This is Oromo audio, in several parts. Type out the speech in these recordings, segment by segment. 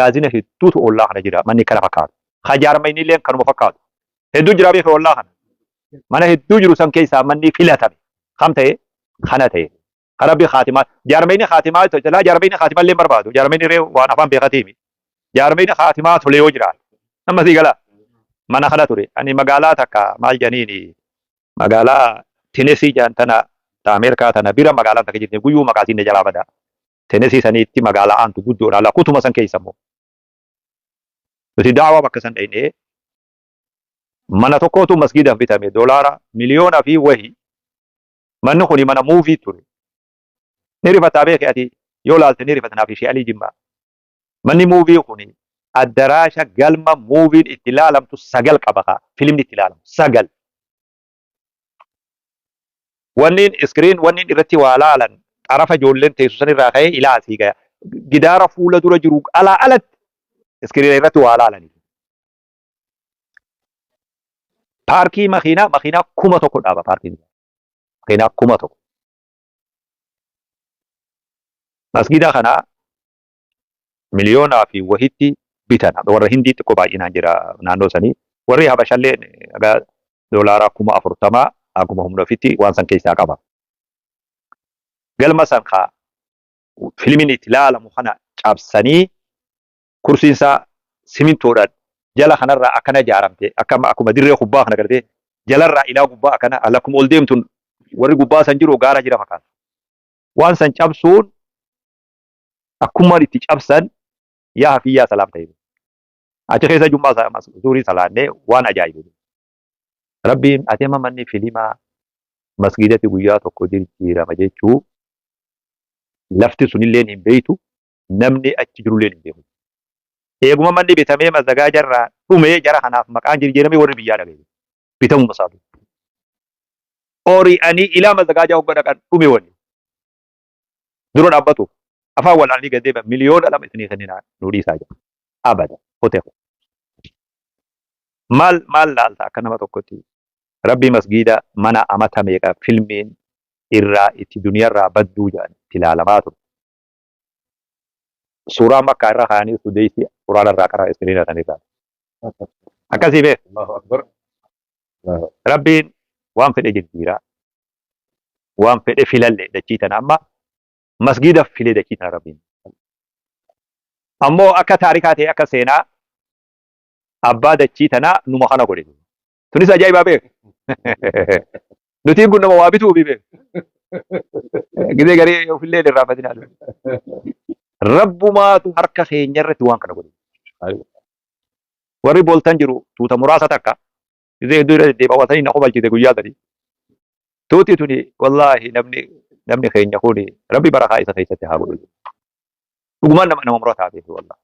Magaazina hedduutu ollaa kana jira. Manni kana fakkaatu. Ka jaarmayni illee kanuma fakkaatu. Hedduu jira beeka ollaa kana. Mana hedduu jiru san keessaa manni filatame. Kam ta'e? Kana ta'e. Ka Rabbi khaatimaa jaarmayni khaatimaa silaa jaarmayni khaatimaa illee hin barbaadu. Jaarmayni ree waan afaan beekatiimi. Jaarmayni khaatimaa tole yoo jiraate. Amma sii galaa. Mana kana ture. Ani magaalaa takka maal janiini magaalaa Tinesii jaan tana ta Ameerikaa tana bira magaalaan takka jirti. Guyyuu maqaa siin na jalaa badaa. Tenesii saniitti magaalaa aantu guddoodha. Ala kutuma san keessa immoo. Nuti daawaa bakka san dhaynee mana tokkootu masgiidaaf bitame doolaara miliyoona fi wahi. Manni kuni mana muuvii ture. Ni rifataa beeki ati yoo laalte ni rifata naaf ishee Alii Jimmaa. Manni muuvii kuni addaraasha galma muuviin itti laalamtu 9 qaba kaa filimni itti laalamu 9. Wanniin iskiriin wanniin irratti waa laalan xarafa ijoolleen teessu san irraa ka'ee ilaa asii gaya. Gidaara fuula dura jiru alaa alatti iskiriina irratti waa laalani. Paarkii makiinaa makiinaa 1000 dhaaba paarkiin isaa. Makiinaa 1000. Masgiida kana miliyoonaa fi wahitti bitan. Warra Hindii xiqqoo baay'inaan jira naannoo sanii. Warri Habashallee haga doolaaraa 40,000 akkuma humna ofitti waan san keessaa qaba. Galma san kaa filmiin itti laalamu kana cabsanii kursiin isaa simintoodhaan jala kanarraa akkana ijaaramte akka akkuma dirree kubbaa kana gartee jalarraa ilaa gubbaa akkana akkuma ol deemtuun warri gubbaa san jiru gaara jira fakkaata. Waan san cabsuun akkumaan itti cabsan yaa hafiyyaa salaam ta'e. Achi keessa jummaa zuurii salaannee waan ajaa'ibu. Rabbiin ati amma manni filimaa masgiidatti guyyaa tokko jijjiirama jechuu lafti sunilleen hin beektu namni achi jirulleen hin beeku. Eeguma manni bitamee mazagaajarraa dhumee jara kanaaf maqaan jijjiiramee warri biyyaa dhagaye. Bitamuma isaa dura. Ori'anii ilaa mazagaajaa hogga dhaqan dhume wanni. Dura dhaabbatu afaan wal'aananii gad deebi'an 2,000,000 isinii kenninaa nuu dhiisaa jedha. Abada hote kun. Maal maal laalta akka nama tokkotti Rabbi masgiida mana amata meeqa filmiin irraa itti duniyarraa badduu jedhan itti ilaalamaa ture. Suuraa Makkaa irra kaa'anii sudeysi quraana irraa qara iskiriina san irraa. Akkasii beek. Allahu Akbar. Rabbiin waan fedhe jijjiiraa. Waan fedhe filalle dachii tana amma masgiida file dachii tana Rabbiin. Ammoo akka taarikaa ta'e akka seenaa abbaa dachii tanaa numa kana godhe. Tunis ajaa'ibaa beek. Nutiin kun nama waa bituu fi beek. Gizee garii ofillee hin irraanfatinaa. Rabbumaatu harka keenya irratti waan kana godhe. Warri booltan jiru tuuta muraasa takka gizee hedduu irra deddeebi'a watanii na kobalchite guyyaa sadii. Tuuti tuni wallaahi namni namni keenya kun rabbi barakaa isa keessatti haa godhu. Dhugumaan nama nama murataa beeku wallaahi.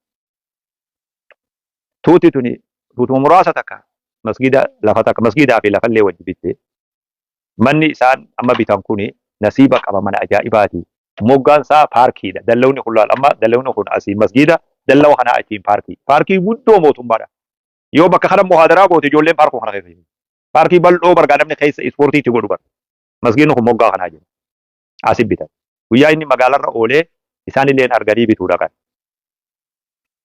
Tuuti tuni tuutuma muraasa takka masgida lafa takka masgidaa fi lafallee wajji bitte. Manni isaan amma bitan kuni nasiiba qaba mana ajaa'ibaati. Moggaan isaa paarkiidha. Dallawni kun laal amma dallawni kun asiin masgiida dallawa kanaa achiin paarkii. Paarkii guddoo mootummaadha. Yoo bakka kana muhaadaraa goote ijoolleen paarkuma kana keessa jiru. Paarkii bal'oo bargaa namni keessa ispoortii itti godhu bara. Masgiidni kun moggaa kanaa jira. Asi bitan. Guyyaa inni magaalarra oolee isaan illeen arganii bituu dhaqan.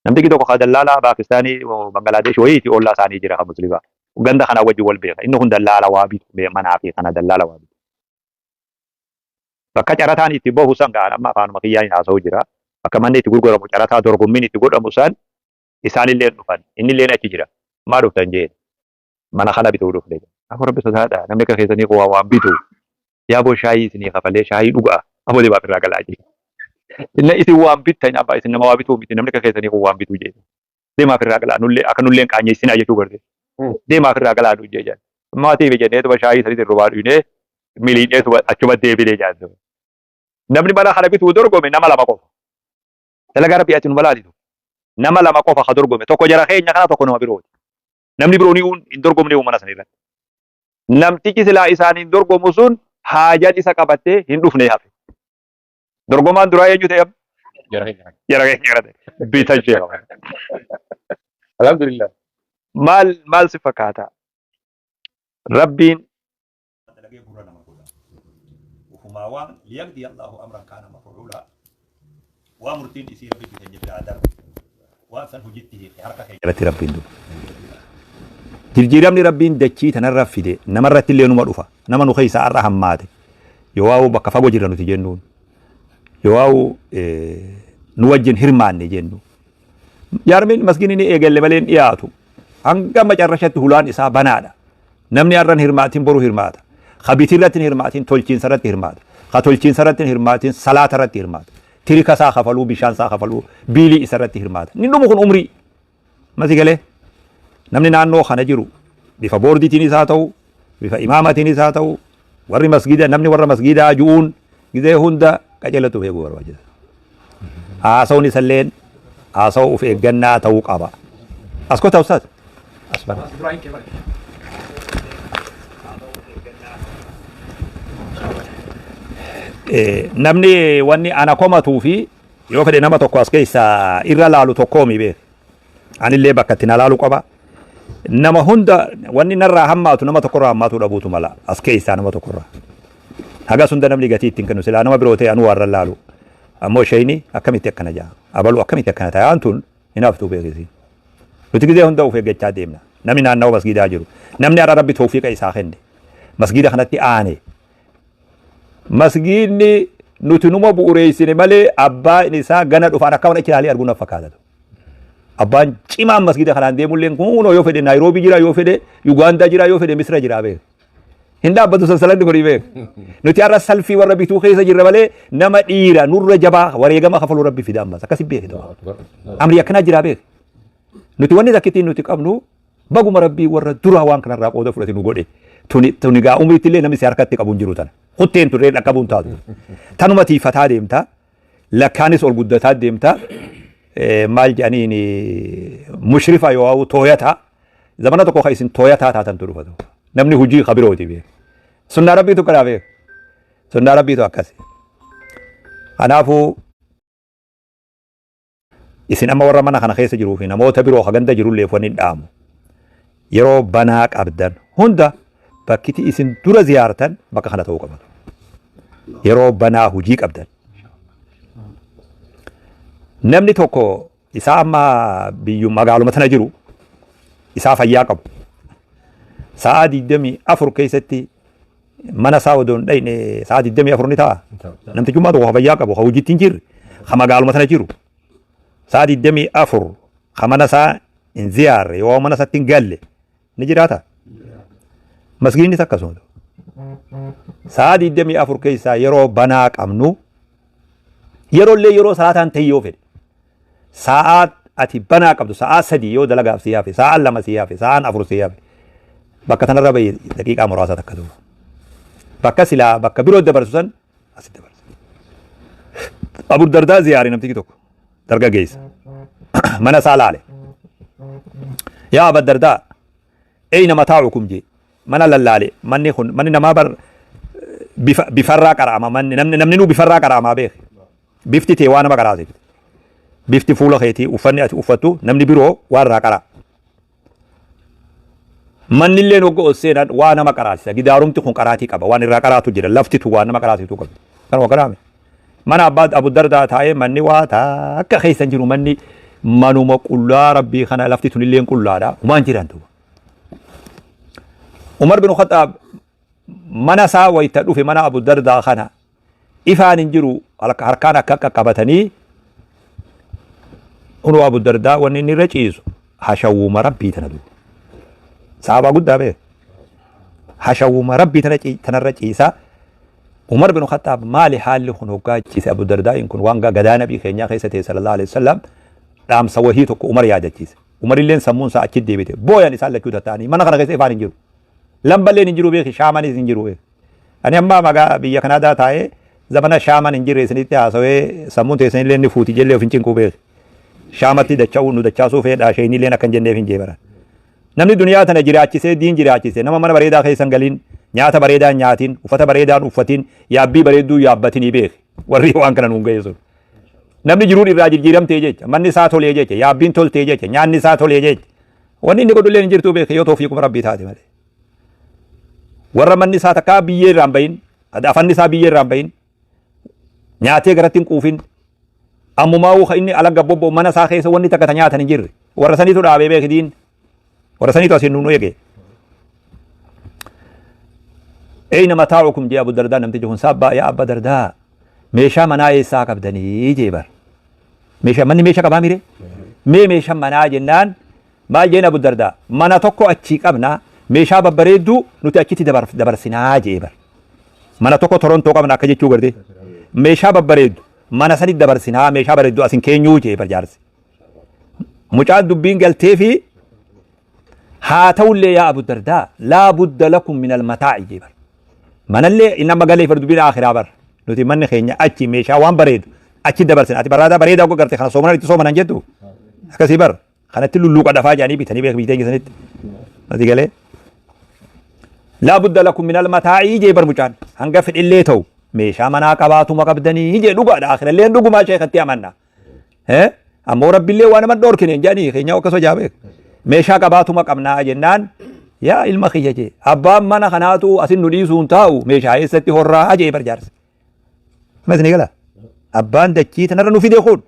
Namtichi tokko ka dallaalaa Paakistaanii Bangalaadesh wayiiti ollaa isaanii jira ka muslimaa. Ganda kanaa wajjin wal beeka. Inni kun dallaala waa bitu manaa fi kana dallaala waa bitu. Bakka carataan itti bahu san ga'an amma afaanuma kiyyaan haasa'u jira. Bakka manni itti gurguramu carataa dorgommiin itti godhamu san isaanilleen dhufan. Innilleen achi jira. Maa dhuftan jeen. Mana kana bituu dhufne. Aboo rabbi sodaadha. Namni akka keessanii kun waan bitu. Yaa boo shaayii isinii kafalee shaayii dhugaa. Aboo deemaa irraa galaa jee. Inna isin waan bittan abbaa isin nama waa bituu miti namni akka keessanii kun waan bituu jee. Deemaa irraa galaa nullee akka nullee hin qaanyeessinaa jechuu garte. Deemaa irraa galaa nu jee jedhan. Maatii fi jennee tuma shaayii sanitti irrumaa dhugnee miliinee tuma achuma deebinee jedhan. Namni mana kana bituu dorgome nama lama qofa. Dalagaa rabbii ati nu malaalitu. Nama lama qofa ka dorgome. Tokko jara keenya kana tokko nama birooti. Namni biroo ni hin dorgomne mana sana irratti. Namtichi silaa isaaniin dorgomu sun haajaan isa qabattee hin dhufne hafe. Dorgomaan duraa eenyu ta'e amma? Jara keenya kana. Jara keenya kana ta'e. Bitan sheekha. Alhamdulillah. Maal maal si fakkaata? Rabbiin dalagee gurra nama godha. Ufumaa waan liyaqdiya Allahu amran kaana maf'uula. Waa murtiin isii rabbi keenya biraa darbe. Waan Waan san hojiitti hiike harka keenya irratti Rabbiin duba. Jijjiiramni Rabbiin dachii tanarra fide namarratti illee numa dhufa. Nama nu keessaa har'a hammaate. Yoo waa'u bakka fagoo jirra nuti jennuun. Yoo waa'u nu wajjin hirmaanne jennu. Jaarmiin masgiinni ni eegalle malee hin dhiyaatu. Hanga macarrashatti hulaan isaa banaadha. Namni har'a hin hirmaatin boru hirmaata. Ka bitii irratti hin hirmaatin tolchiinsa irratti hirmaata. Ka tolchiinsa irratti hin hirmaatin salaata irratti hirmaata. Tirika isaa kafaluu, bishaan isaa kafaluu, biilii isa irratti hirmaata. Inni dhumu kun umrii. Masi galee namni naannoo kana jiru bifa boordiitiinis haa ta'u, bifa imaamatiinis haa ta'u, warri masgiida namni warra masgiidaa ju'uun gizee hunda qajeelatu of eeguu barbaachisa. Haasawni isalleen haasawa of eeggannaa ta'uu qaba. As kottaa ustaaz. As bara. Namni wanni ana komatuu fi yoo fedhe nama tokko as keessa irra laalu tokkoomi beek. Anillee bakka itti na laalu qaba. Nama hunda wanni narraa hammaatu nama tokkorraa hammaatuu dhabuutu mala as keessaa nama tokkorraa. Hagas hunda namni gatii ittiin kennu silaa nama biroo ta'e anuu warra laalu. Ammoo shayni akkamitti akkana jaa. Abalu akkamitti akkana ta'a tun hin haftuu beekisi. Nuti gizee hunda of eeggachaa deemna. Namni naannawa masgiidaa jiru. Namni har'a Rabbi tawfiiqa isaa kenne. Masgiida kanatti aane. Masgiidni nuti numa bu'ureessine malee abbaan isaa gana dhufaan akka waan achi ilaalee arguu na fakkaata. Abbaan cimaan masgiida kanaan deemulleen kunoo yoo fedhe Naayiroobii jira yoo fedhe Yugaandaa jira yoo fedhe Misra jira beek. Hin dhaabbatu sansalanni kuni beek. Nuti har'a salfii warra bituu keessa jirra malee nama dhiira nurra jabaa wareegama kafaluu rabbi fida ammas akkasi beektu. Amri akkanaa jira beek. Nuti wanni takkittiin nuti qabnu baguma rabbii warra duraa waan kanarraa qooda fudhate nu godhe. Tuni tuni gaa umriitti illee namni si harkatti qabu hin jiru tana. Kutteen turree dhaqqabuun taatu. Tanuma tiifataa deemta. Lakkaanis ol guddataa deemta. Maal jedhaniin mushrifa yoo hawwu tooyataa. Zamana tokko kan isin tooyataa taatantu dhufatu. Namni hojii ka birooti beek. Sunnaa rabbiitu kanaa beek. Sunnaa rabbiitu akkasi. Kanaafuu isin amma warra mana kana keessa jiruu fi namoota biroo ka ganda jirulleef wanni dhaamu. Yeroo banaa qabdan hunda bakkiti isin dura ziyaartan bakka kana ta'uu qabatu. Yeroo banaa hojii qabdan. Namni tokko isaa amma biyyu magaaluma tana jiru isaa fayyaa qabu. Sa'aa 24 keessatti mana isaa odoo hin dhayne sa'aa 24 ni ta'a. Namtichummaa tokko ka fayyaa qabu ka hojiitti hin jirre ka magaaluma tana jiru. Sa'aa 24 ka mana isaa hin ziyaarre yoo mana isaatti hin galle ni jiraata. Masgiinnis akkasuma. Sa'aa 24 keessaa yeroo banaa qabnu yeroo illee yeroo salaataan ta'e yoo fedhe sa'aa ati banaa qabdu sa'aa 3 yoo dalagaaf si hafe sa'aan 2 si hafe sa'aan 4 si hafe bakka tanarra bahi daqiiqaa muraasa takka duuba. Bakka silaa bakka biroo dabarsu san asitti dabarsa. Abu Dardaa ziyaare namtichi tokko dargaggeessa. Mana isaa laale. Yaa Abu Dardaa eyna mataa'ukum jee mana lallaale manni kun manni namaa bar bifa bifarraa qara'ama manni namni namni nuu bifarraa qara'amaa beek. Bifti tee waa nama qaraasifti. Bifti fuula keetii uffanni ati uffattu namni biroo waa irraa qara'a. Manni illee hogga ol seenan waa nama qaraasisa. Gidaarumti kun qaraatii qaba. Waan irraa qaraatu jira. Lafti tun waan nama qaraasitu qabdi. Kanuma kanaame. Mana abbaa Abu Dardaa taa'ee manni waa takka keessa hin jiru. Manni manuma qullaa rabbii kana lafti tun illee qullaadha. Humaan jiran duuba. Umar bin Khattaab mana isaa wayita dhufe mana Abu Dardaa kana ifaan hin jiru harkaan akka qaqqabatanii kunoo Abu Dardaa wanni inni irra ciisu hashawwuma rabbii tana duuba. Sahaabaa guddaa beeka. Hashawwuma rabbii tana tanarra ciisa. Umar bin Khattaab maali haalli kun hoggaa ciise Abu Dardaa'iin kun waan gadaa nabii keenyaa keessa ta'e sallallahu alaihi wasallam dhaamsa wahii tokko Umar yaadachiise. Umarilleen sammuun isaa achi deebite. Booyan isaan lachuu tatta'anii mana kana keessa ifaan hin jiru. Lamballeen hin jiru beeki shaamanis hin jiru beeki. Ani amma magaa biyya Kanaadaa taa'ee zamana shaaman hin jirre isinitti haasawee sammuun teessanillee ni fuuti jellee of hin cinquu beeki. Shaamatti dacha'uu nu dachaasuu feedhaa sheeyniilleen akka hin jenneef hin jeebaran. Namni duniyaa tana jiraachisee diin jiraachise nama mana bareedaa keessa hin galin nyaata bareedaa hin nyaatin uffata bareedaa hin uffatin yaabbii bareedduu yaabbatinii beeki. Warri waan kana nuun ga'e sun. Namni jiruun irraa jijjiiramtee jecha manni isaa tolee jecha yaabbiin toltee jecha nyaanni isaa tolee jecha wanni inni godhullee hin jirtuu beeki yoo toofiiquma rabbii taate malee. Warra manni isaa takkaa biyyee irraa hin bahin, afanni isaa biyyee irraa hin bahin, nyaatee garatti hin quufin, Ammumaa'uu ka inni ala gabbobboo mana isaa keessa wanni takka ta nyaatan hin jirre. Warra saniitu dhaabee beeki diin. Warra saniitu asiin nu eege. Eyna mataa'ukum jee Abu Dardaa namtichi kun saabbaa yaa Abba Dardaa meeshaa manaa eessaa qabdanii jee bar. Meeshaa manni meeshaa qabaa mire? Mee meeshaa manaa jennaan maal jeen Abu Dardaa mana tokko achii qabna meeshaa babbareedduu nuti achitti dabarsinaa jee bar. Mana tokko Torontoo qabna akka jechuu garte. Meeshaa babbareeddu mana sanitti dabarsinaa meeshaa bareeddu asin keenyuu jee bar jaarsi. Mucaan dubbiin galtee fi haa ta'ullee yaa Abu Dardaa laa budda lakum min almataa'i jee bar. Manallee inni amma galee far dubbiin akhiraa bar. Nuti manni keenya achi meeshaa waan bareedu achi dabarsina. Ati baraadaa bareedaa ogga garte kana soomanan itti soomanan jettu. Akkasii bar. Kanatti lulluuqa dafaa jedhanii bitanii beek biyya sanitti. Ati galee. Laa budda lakum min almataa'i jee bar mucaan. Hanga fedhillee ta'u meeshaa manaa qabaatuma qabdanii jee dhugaadha. Akhirallee dhugumaa sheekatti amanna. Ammoo rabbillee waa nama dhoorkine hin jedhanii keenya akkasuma jaa beek. Meeshaa qabaatuma qabnaa jennaan yaa ilma kiyya jee abbaan mana kanaatu asin nu dhiisuu hin taa'u meeshaa eessatti horraa jee bar jaarsi. Amma isin gala abbaan dachii tanarra nu fide kun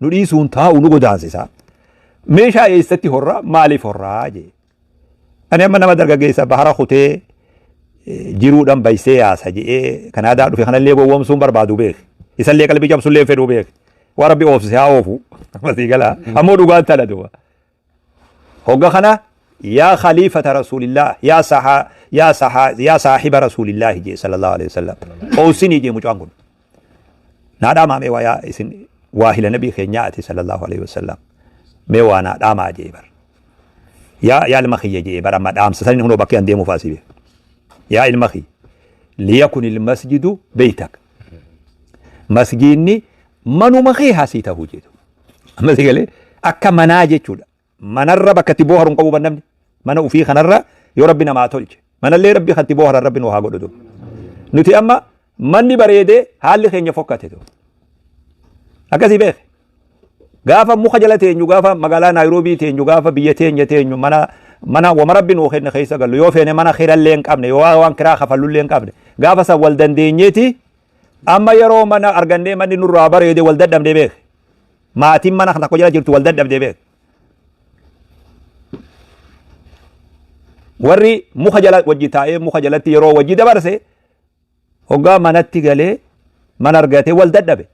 nu dhiisuu hin taa'u nu godaansisa. Meeshaa eessatti horraa maaliif horraa jee. Ani amma nama dargaggeessa bahara kutee jiruudhaan baysee yaasa je'ee Kanaadaa dhufe kanallee gowwoomsuun barbaadu beek. Isallee qalbii cabsullee hin fedhuu beek. Waan rabbi oofsise haa oofu. Masii galaa. Ammoo dhugaan tana duuba. Hogga kana yaa khaliifata rasuulillah yaa sahaa yaa sahaa yaa saahiba rasuulillah jee sallallahu alaihi wasallam. Oofsinii jee mucaan kun. Naa dhaamaa mee waa yaa isin waahila nabii keenyaa ati sallallahu alaihi wasallam. Mee waa naa dhaamaa jee bar. Yaa yaa ilma kiyya jee bar amma dhaamsa saniin hunoo bakkee an deemuuf asii beeku. Yaa ilma kiyya liyakun ilmasjidu beeytak. Masgiinni manuma kee hasii ta'uu jedhu. Amma si galee akka manaa jechuudha. Manarra bakka itti booharu hin qabu bar namni. Mana ofii kanarra yoo rabbi namaa tolche. Manallee rabbi kan itti booharan rabbi nu haa godhu. Nuti amma manni bareedee haalli keenya fokkate. Akkasii beeke. Gaafa muka jala teenyu gaafa magaalaa Naayiroobii teenyu gaafa biyya teenya teenyu mana mana wama rabbi nuu kenne keessa gallu yoo feene mana kirallee hin qabne yoo waan kiraa kafallullee hin qabne gaafa san wal dandeenyeeti amma yeroo mana argannee manni nurraa bareede wal dadhabne beeke. Maatiin mana tokko jala jirtu wal dadhabde beeke. Warri muka jala wajji taa'ee muka jalatti yeroo wajji dabarse Hoggaa manatti galee mana argatee wal dadhabe.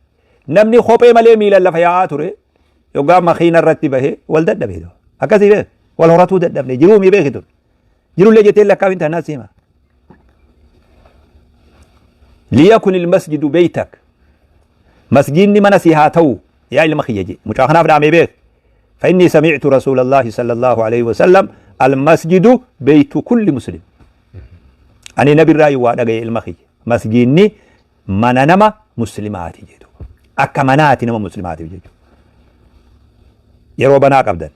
Namni kophee malee miilan lafa yaa'aa ture hoggaa makiina irratti bahee wal dadhabe. Akkasii beek wal horatuu dadhabne jiruu mii beekitu. Jirullee jettee lakkaa'u hin taanaa siima. Liyakun ilmasjidu beeytak. Masjiidni mana si haa ta'u yaa ilma kiyya jee. Mucaa kanaaf dhaamee beek. فإني سمعت رسول الله صلى الله عليه وسلم المسجد بيت كل مسلم Ani nabi irraa waa dhagaye ilma kiyya. Masjiidni mana nama muslimaati jedhu. Akka manaati nama muslimaatiif jechuudha. Yeroo banaa qabdan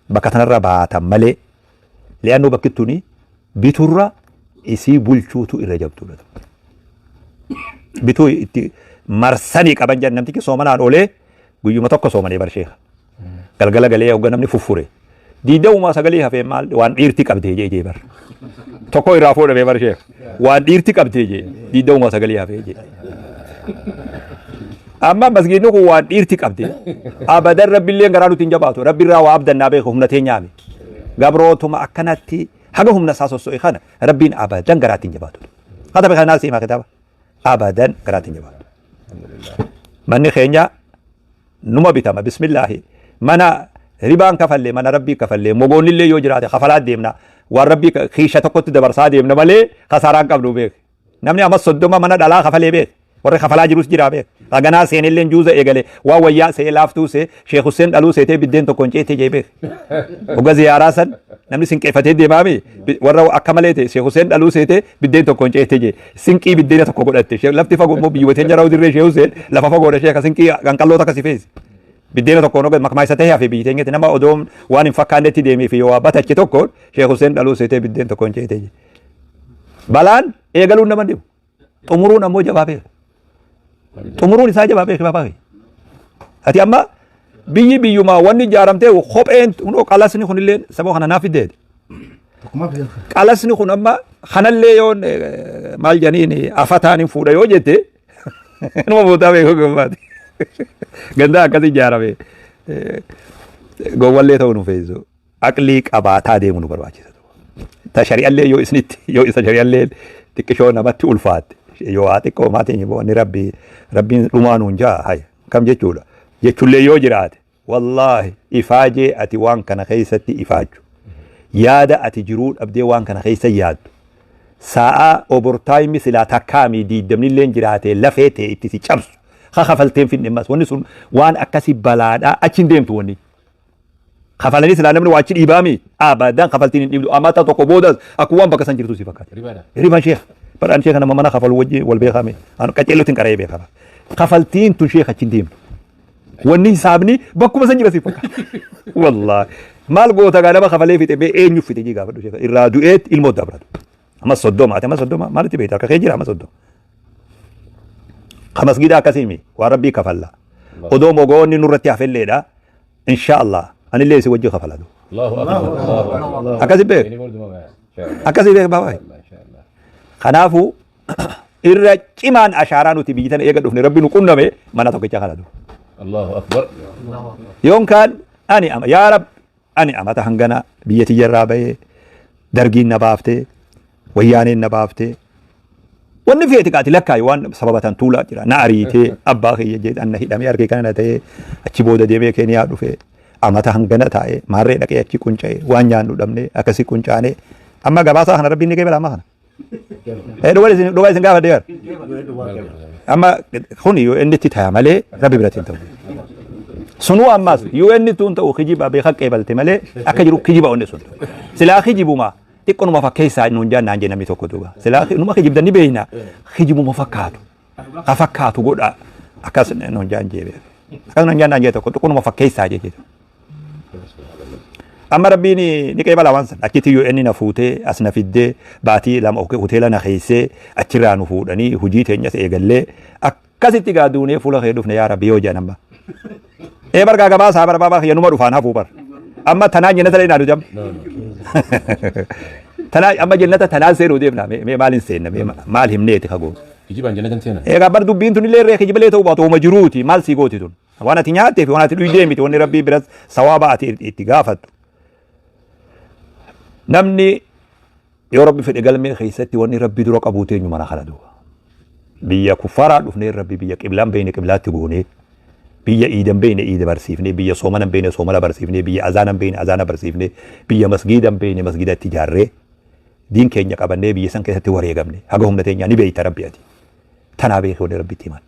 bakka tanarra baatan malee li'annuu bakki tuni biturra isii bulchuutu irra jabduudha. Bituu itti marsanii qaban jedhan namtichi soomanaan oolee guyyuma tokko soomanee bar sheeka. Galgala galee hogga namni fuffure. Diidawumaa sagalee hafee maal waan dhiirti qabdee jee jee bar. Tokko irraa fuudhamee bar sheeka. Waan dhiirti qabdee jee diidawumaa sagalee hafee jee. Amma masgiidni kun waan dhiirti qabdee. Abadan rabbillee garaa nuti hin jabaatu. Rabbi irraa waa abdannaa beeku humna teenyaami. Gabrootuma akkanatti haga humna isaa sosso'e kana rabbiin abadan garaatti hin jabaatu. Katabe kanaa siima kitaaba. Abadan garaatti hin jabaatu. Manni keenya numa bitama bismillaahi mana ribaan kafallee mana rabbii kafallee mogoonnillee yoo jiraate kafalaa deemna waan rabbii kiisha tokkotti dabarsaa deemna malee kasaaraan qabnu beek namni amma 30 mana dhalaa kafalee beek warri kafalaa jirus jira beek haganaa seenillee juuza eegale waan wayyaa see laaftuu see sheekh Hussein dhaluu seetee biddeen tokko hin ceetee jee beek hogga ziyaaraa san namni sinqeeffatee deemaami warra akka malee ta'e sheekh Hussein dhaluu seetee biddeen tokko hin ceetee jee Sinqii biddeena tokko godhatte. Ishee lafti fagoo immoo biyyuma teenya raawuu dirree ishee Huseen lafa fagoodha ishee akka sinqii qanqalloo takka si feesi. Biddeena tokkoon oga makmaa isa ta'ee hafe biyyi teenyatti nama odoo waan hin fakkaannetti deemee fi yoo batache tokko Sheekh Huseen dhaluu seetee biddeen tokko hin ceetee. Balaan eegaluun nama dhibu. Xumuruun ammoo jabaa beeka. Xumuruun isaa jabaa beeka baabaa. Ati amma biyyi biyyumaa wanni ijaaramtee kopheen kunoo qalasni kunillee saba kana naaf fiddeeti. Qalasni kun amma kanallee yoon maal jedhaniin afataan hin fuudha yoo jette numa boodaa beekuu gammaati. Ganda akkasii ijaarame gowwallee ta'uu nu feesisu. Aqlii qabaataa deemu nu barbaachisa. Ta shari'allee yoo isinitti yoo isa shari'allee xiqqishoo namatti ulfaatte yoo haa xiqqoo maatiin wanni rabbi rabbiin dhumaa nuun jaa haya kam jechuudha jechullee yoo jiraate wallaahi ifaajee ati waan kana keessatti ifaaju yaada ati jiruu dhabdee waan kana keessa yaaddu sa'aa obortaayimii silaa takkaamii diiddamnillee jiraate lafee ta'e itti si cabsu ha kafalteen finne ammas wanni sun waan akkasii balaadhaa achi hin deemtu wanni. Kafalanii silaa namni waa achi dhiibaami abadan kafaltiin hin dhiibdu amata tokko boodas akkuma waan bakka san jirtu si fakkaata. Ribaadha. Riban sheekh badhaan sheekh nama mana kafalu wajji wal beekame an qaceellotti hin qara'ee beekama. Kafaltiin tun sheekh achi hin deemtu. Wanni hisaabni bakkuma san jira si fakkaata. Wallaahi maal goota gaa nama kafalee fixe mee eenyu fixe jii gaafadhu sheekh irraa du'eet ilmoo dabratu. Amma 30 ati amma 30 maalitti beekta harka kee jira amma 30. Ka masgiida akkasii mi waan rabbii kafalla. Odoo mogoonni nurratti hafelleedha. Insha Allah anillee isin wajji kafala. Allahu akbar. Allahu akbar. Akkasi beek. Ini borduma baya. Inshallah. Akkasi beek baabaa. Inshallah. Kanaafuu irra cimaan ashaaraa nuti biyyi tana eega dhufne rabbi nu qunname mana tokkicha kana du. Allahu akbar. Yoon kaan ani ama yaa rabbi ani amata hangana biyya tiyyarraa bahee dargiin na baaftee wayyaaneen na baaftee wanni feeti qaati lakkaayi waan sababa tan tuulaa jira na ariitee abbaa kiyya jedhan na hidhamee harkee kana na ta'ee achi booda deemee keeniyaa dhufee amata hangana taa'ee maarree dhaqee achi qunca'ee waan nyaannu dhabnee akkasii quncaanee amma gabaasaa kana rabbiin ni qeebala amma kana. Dhugaa isin gaafadhe bara. Amma kun yoo inni itti ta'a malee rabbi biratti hin ta'u. Sunuu ammas yoo inni tun ta'u kijiba beeka qeebalte malee akka jiru kijiba onni sun. Silaa kijibuma xiqqoonuma fakkeessaa nuun jaan naan jee namni tokko duuba. Silaa numa kijibdan ni beekna kijibuma fakkaatu. Ka fakkaatu godha akkas nuun jaan jee beeka. Akkas nuun jaan naan jee tokko xiqqoonuma fakkeessaa jee jechuudha. Amma rabbiin ni qeebala waan san achitti yoo inni na fuutee as na fiddee baatii 2 hoteela na keessee achirraa nu fuudhanii hojii teenyas eegallee akkasitti gaa duunee fuula kee dhufne yaa rabbi yoo jedhan amma. Ee bargaa gabaasaa bara baabaa kiyya numa dhufaan hafuu bar. Amma tanaan jennata illee naadu jam. Tanaa amma jennata tanaan seenuu deemna mee maal hin seenna mee maal himneeti kagoo. Kijibaan jannatan seenan. Egaa bar dubbiin tun illee irree kijibalee ta'uu baatu hooma jiruuti maal sii gooti tun. Waan ati nyaattee fi waan ati dhuydee miti wanni rabbii biras sawaaba ati itti gaafattu. Namni yoo rabbi fedhe galmee keessatti wanni rabbi dura qabuu teenyu mana kana duuba. Biyya kuffaaraa dhufnee rabbi biyya qiblaan beeyne qiblaatti goonee biyya iidan beeyne iida barsiifnee biyya soomana beeyne soomana barsiifnee biyya azaana beeyne azaana barsiifnee biyya masgiida beeyne masgiida itti ijaarree diin keenya qabannee biyya san keessatti wareegamne haga humna teenyaa ni beeyta rabbi ati. Tanaa beeki wanni rabbitti himan.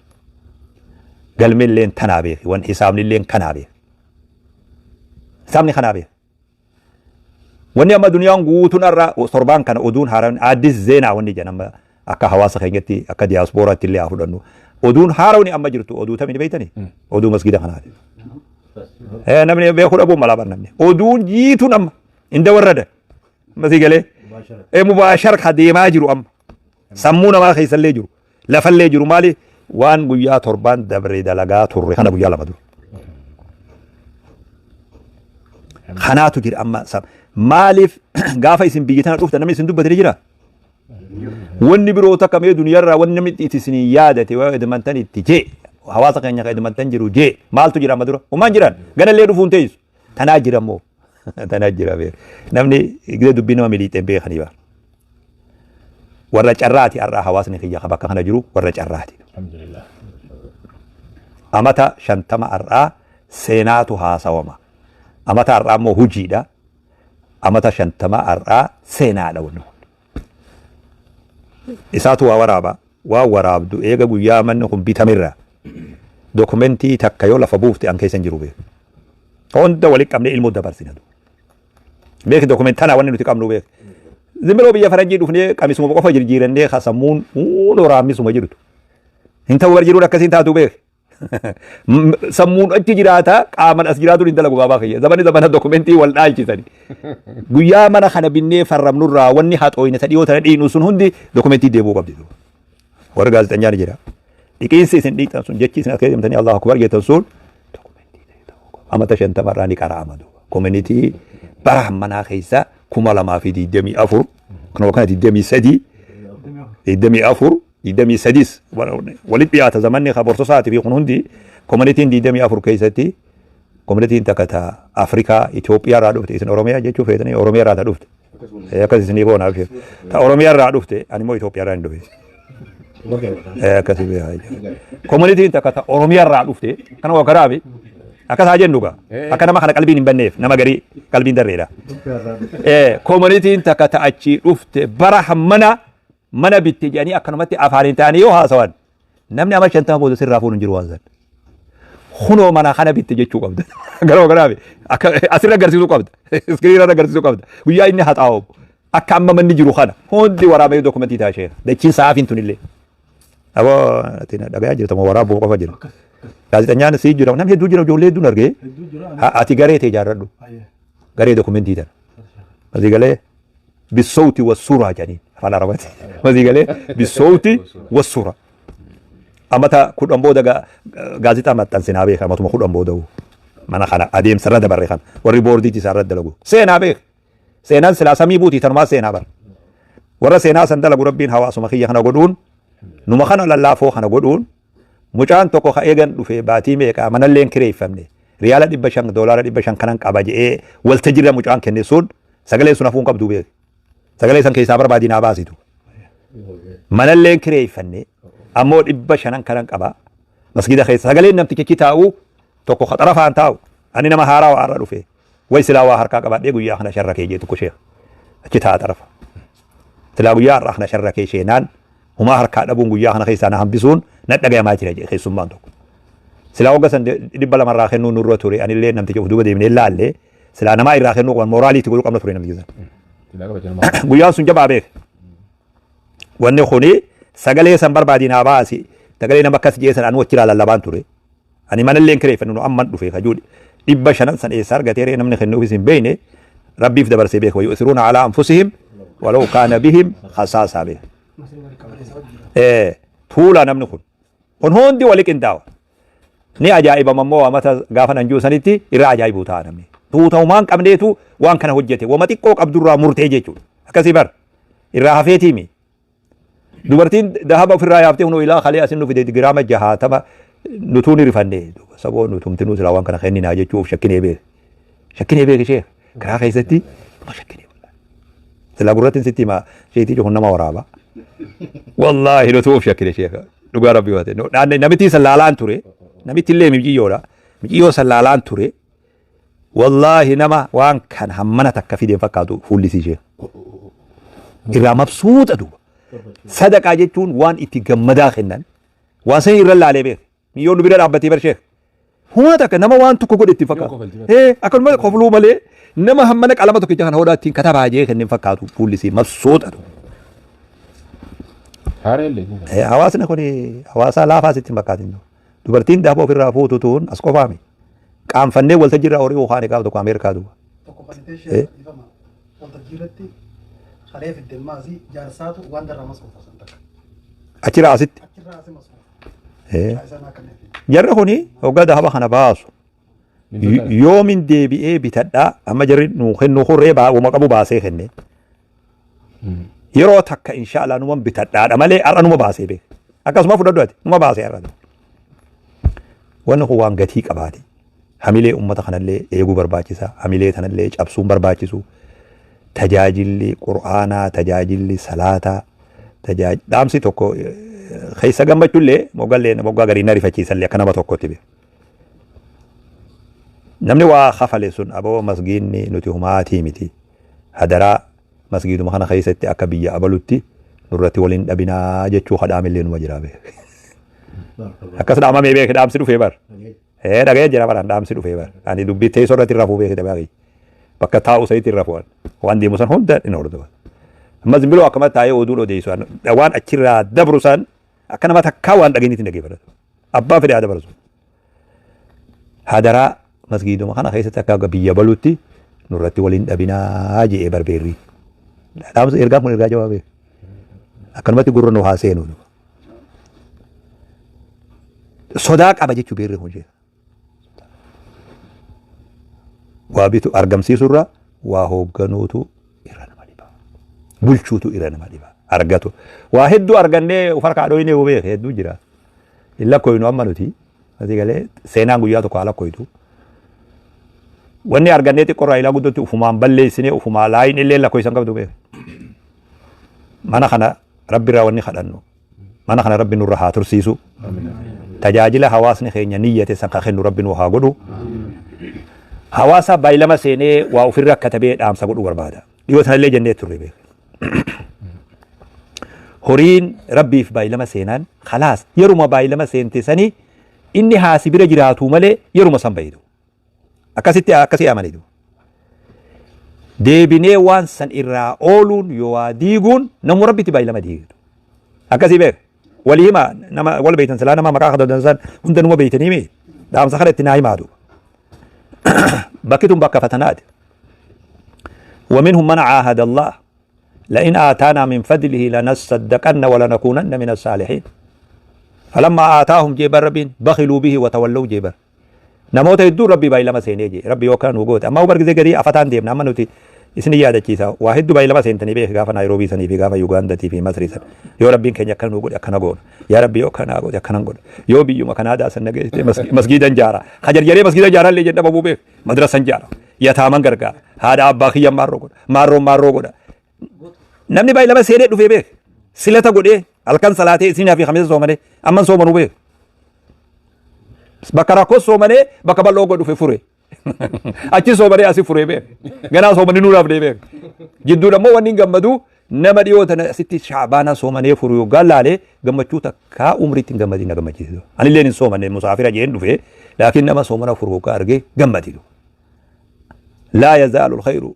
Galmeelleen tanaa beeki wan hisaabnilleen kanaa beeki. Hisaabni kanaa beeki. Wanni amma duniyaan guutuun har'a torbaan kana oduun haaraan addis zeenaa wanni jedhan amma akka hawaasa keenyatti akka diyaaspooraatti illee haa fudhannu. Oduun haarawni amma jirtu oduu tamii beektanii? Oduu masgida kanaati. Namni beekuu dhabuu malaa bar namni. Oduun jiituun amma inda warrada. Amma sii galee. Mubaashar ka deemaa jiru amma. Sammuu namaa keessallee jiru. Lafallee jiru maali? Waan guyyaa torbaan dabre dalagaa turre kana guyyaa 2 dura. Kanaatu jira amma maaliif gaafa isin biyya tana dhuftan namni isin dubbate ni jira? Wanni biroo takka mee duniyarraa wanni namni itti isin yaadate waa Edmonton itti jee hawaasa keenya ka Edmonton jiru jee maaltu jira amma dura? Homaan jiran ganallee dhufuun teessu. Tanaa jira immoo tanaa jira beer. Namni gidee dubbii nama miliixeen beekanii bara. Warra carraati har'a hawaasni kiyya ka bakka kana jiru warra carraati. Alhamdulillah. Amata 50 har'aa seenaatu haasawama. Amata har'aa immoo hojiidha. Amata 50 har'aa seenaadha wanni kun. Isaatu waa waraaba. Waan waraabdu eega guyyaa manni kun bitamerraa dokumentii takka yoo lafa buufte an keessa hin jiru beeku. Hunda walitti qabnee ilmoo dabarsina. Beeki dokumentii tana wanni nuti qabnu beeki. Zimbiroo biyya faranjii dhufnee qamisuma qofa jirjiirannee ka sammuun huundoo raammisuma jirtu. Hin ta'u bar jiruun akkasiin taatu beeki. Sammuun achi jiraata qaaman as jiraatuun hin dalagu baabaa kiyya. Zamani zamana dokumentii wal dhaalchisani. Guyyaa mana kana binnee farramnurraa wanni haxooyne ta dhiyoo tana dhiinu sun hundi dokumentii deebi'uu qabdi. Warri gaazexanyaan ni jira. Dhiqiinsi isin dhiiqxan sun jechi isin as keessa deemtanii Allahu Akbar jettan sun dokumentii ta'e ta'uu qaba. Amata 50 irraa ni qara'ama duuba. Koominitii bara hammanaa keessa 2024 kanuma kana 23 24 23s walitti dhiyaata zamanni ka borsosaatii fi kun hundi Komunitiin 24 keessatti komunitiin takka ta Afrikaa Itoophiyaa irraa dhufte, isin Oromiyaa jechuu feetanii Oromiyaa irraa ta dhufte. Akkas isinii goona abshir. Ta Oromiyaa irraa dhufte, ani immoo Itoophiyaa irraa hin dhufe. Akkasii beekaa jechuudha. Komunitiin takka ta Oromiyaa irraa dhufte kana waa karaafi akkas haa jennu gaa. Akka nama kana qalbiin hin banneef, nama garii qalbiin darreedha. Komunitiin takka ta achii dhufte bara hammana mana bitte jedhanii akkanumatti afaaniin ta'anii yoo haasawan, namni amma 50 booda sirraa fuudhu hin jiru waan san. Kunoo mana kana bitte jechuu qabda. Garuu kanaafi akka asirra agarsiisuu qabda. Iskiriirra agarsiisuu qabda. Guyyaa inni haxaa'u akka amma manni jiru kana hundi waraabee dokumentii taashee dachiin sa'aafiin tunillee. Aboo, ati na dhagayaa jirta moo waraabuu qofa jira? Gaazexanyaan sii jira, namni hedduu jira, ijoollee hedduun argee. Ati garee tee ijaarradhu. Garee dokumentii tana. Asii galee bisawti wassuuraa jedhanii afaan Arabaati. Asii galee bisawti wassuuraa. Amata 10 booda gaazexaa maxxansinaa beeka, amatuma 10 booda mana kana adeemsa irra dabarre kana warri boordiitti isaa irra dalagu seenaa beeka. Seenaan silaa samii buutii tanumaa seenaa bara. Warra seenaa san dalagu Rabbiin hawaasuma kiyya kana godhuun, numa kana lallaafoo kana godhuun, mucaan tokko ka eegan dhufe baatii meeqaa manallee hin kireeffamne, riyaala 500, doolaara 500 kanan qaba je'ee waltajirra mucaan kenne sun, sagaleen sun hafuu hin qabdu beeki. Sagalee san keessaa barbaadii naa baasitu. Manallee hin kireeffanne, ammoo 500 kanan qaba. Masgida keessa sagaleen namtichichi taa'u tokko ka xarafaan taa'u, ani nama haaraa waa irra dhufe. Way silaa waa harkaa qabadhee guyyaa kana sharra kee jee tokko sheekh achi taa'a xarafa. Silaa guyyaa har'aa kana sharra kee sheenaan humaa harkaa dhabuun guyyaa kana keessaa na hambisuun na dhagayamaa jira jee keessummaan tokko. Silaa wagga san 200 irraa kennuu nurra ture, anillee namticha of duuba deemnee laalle, silaa namaa irraa kennuu qaban, mooraalii itti godhuu qabna ture namticha san. Guyyaan sun jabaa beek. Wanni kuni sagalee san barbaadii naa baasi, sagalee nama akkas jee san anuu achiraa lallabaan ture. Ani manallee hin kireeffannu, nu amman dhufe kajuu 500 san eessa argatee ree, namni kennuufis hin beekne, Rabbiif dabarsee beeka. Wayu'thiruuna alaa anfusihim walaw kaana bihim khasaasaa beeka. Tuulaa namni kun. Kun hundi wali qindaawa. Ni ajaa'ibama immoo amata gaafa nan jiru sanitti irraa ajaa'ibuu ta'a namni. Tuuta homaa hin qabneetu waan kana hojjete. Wama xiqqoo qabdurraa murtee jechuudha. Akkasii bar. Irraa hafeetiimi. Dubartiin dahaba ofirraa yaaftee hunoo ilaa kalee asin nu fide giraama 60, nutuu ni rifanne. Saboo nutumtinuu silaa waan kana kenninaa jechuuf shakkinee beeke. Shakkinee beeke ishee karaa keessatti nama shakkinee. Silaa gurratti sitti hima, sheetii kun nama waraaba. Wallaahi nutuu of shakkine sheeka. Dhugaa Rabbii waate. Namitti san laalaan ture. Namitti illee miciyyoodha. Miciyyoo san laalaan ture. Wallaahi nama waan kan hammana takka fideen fakkaatu fuulli isii ishee. Irraa mabsuuxa duuba. Sadaqaa jechuun waan itti gammadaa kennan. Waan san irra laalee beek. Miyyoon nu bira dhaabbatee bar sheekh. Humaa takka nama waan tokko godhe itti fakkaatu. Ee, akkanuma kofluu malee nama hammana qalama tokkicha kana hodhaa ittiin katabaa jee kenneen fakkaatu fuulli isii mabsuuxa duuba. Haaree illee. Hawaasni kun hawaasa laafaa sitti hin fakkaatin. Dubartiin daaba ofirraa fuutu tuun as qofaami. Qaanfannee waltajjii irraa horii kaane gaaf tokko Ameerikaa duuba. Tokko fadhitee ishee dhiifama waltajjii irratti kalee fidde maasii jaarsaatu waan darraa masruufa san takka. Achirraa asitti. Achirraa asi masruufa. Isaan akka neefi. Jarri kuni hoggaa dahaba kana baasu yoomin deebi'ee bitadhaa, amma jarri nuu kennu kun ree wama qabu baasee kenne. Yeroo takka inshaallah numan bitadhaadha malee har'a numa baasee beeka. Akkasuma fudhadhu ati numa baasee har'a. Wanni kun waan gatii qabaati. Hamilee uummata kanallee eeguu barbaachisa. Hamilee tanallee cabsuun barbaachisu. Tajaajilli Qur'aanaa, tajaajilli salaataa, dhaamsi tokko keessa gammachullee moggallee moggaa garii na rifachiisallee akka nama tokkotti beeka. Namni waa kafale sun, aboo masgiinni nuti humaatii miti. Hadaraa masgiiduma kana keessatti akka biyya abalutti nurratti waliin dhabinaa jechuu kadhaamillee numa jira beek. Akkas dhaamamee beek, dhaamsi dhufee bar. Ee, dhaga'ee jira baraan, dhaamsi dhufee bar. Ani dubbii teessoo irratti rafuu beek dabaa. Bakka taa'u sanitti rafuu waan deemu san hunda hin hordofa. Amma zimbiloo akkama taa'ee oduun odeessu waan achirraa dabru san akka nama takkaa waan dhageenyitti hin dhaggeeffatu. Abbaan fedhe haa dabarsu. Hadaraa masgiiduma kana keessatti akka biyya balutti nurratti waliin dhabinaa je'ee barbeerri. Dhaamsa ergaan kun ergaa jabaa beeku. Akkanumatti gurra nu haa seenu. Sodaa qaba jechuu beerri kun jechuudha. Waa bitu argamsiisurra waa hoogganuutu irra nama dhiba. Bulchuutu irra nama dhiba. Argatu. Waa hedduu argannee of harkaa dhoynee beeke hedduu jira. Hin lakkoofnu amma nuti. Asii galee seenaan guyyaa tokko haala koytu. Wanni argannee xiqqoorraa ilaa guddootti ufumaan balleessinee ufumaa laayin illee lakkoofsan qabdu beeka. Mana kana Rabbi irraa wanni kadhannu. Mana kana Rabbi nurra haa tursiisu. Tajaajila hawaasni keenya niyyate san ka kennu Rabbi nu haa godhu. Hawaasa baay'ilama seenee waa ofirra katabee dhaamsa godhuu barbaada. Dhiyoo sanallee jennee turre beeka. Horiin Rabbiif baay'ilama seenaan khalaas yeruma baay'ilama seente sanii inni haasi bira jiraatu malee yeruma san bayidu. Akkasitti akkasii amanitu. Deebinee waan san irraa ooluun yoo waa diiguun namu Rabbitti baay'ilama diigdu. Akkasii beeka. Walii hima nama wal beeytan silaa nama maqaa kadhatan san hunda numa beeytanii mee dhaamsa kana itti naa himaa duuba. Bakki tun bakka fatanaati. ومنهم من عاهد الله لئن آتانا من فضله لنصدقن ولنكونن من الصالحين فلما آتاهم جيبر ربين بخلوا به وتولوا جيبر. Namoota hedduu Rabbi baay'ilama seenee jee Rabbi yookaan nu goote amma bargisee gadii afataan deemna amma nuti isin yaadachiisa waa hedduu baay'ilama seentanii beek gaafa Naayiroobii sanii fi gaafa Yugaandatii fi Masrii san yoo Rabbiin keenya akkana nu godhe akkana goona yaa Rabbi yoo akkana goote akkana godha yoo biyyuma Kanaadaa san nageessite masgiidan jaara kajarjaree masgiida jaarallee jedhama buu beek madrasan jaara yataaman gargaara haadha abbaa kiyya maarroo godha maarroo maarroo godha namni baay'ilama seenee dhufee beek silata godhee halkan salaatee isinaa fi kamisa soomanee amman soomanuu beek bakka rakkoo soomanee bakka bal'oo godhu dhufe fure achi soomanee asi fure beek ganaa soomanii nuuraaf deebi'e jidduudha immoo wanni hin gammadu nama dhiyoo tana asitti shaabaana soomanee furu yoggaan laalee gammachuu takkaa umriitti hin gammadin na gammachiisu anilleen hin soomanne musaafira jeen dhufe laakiin nama soomana furu yoggaa argee gammadidu laa yazaalu alkhayru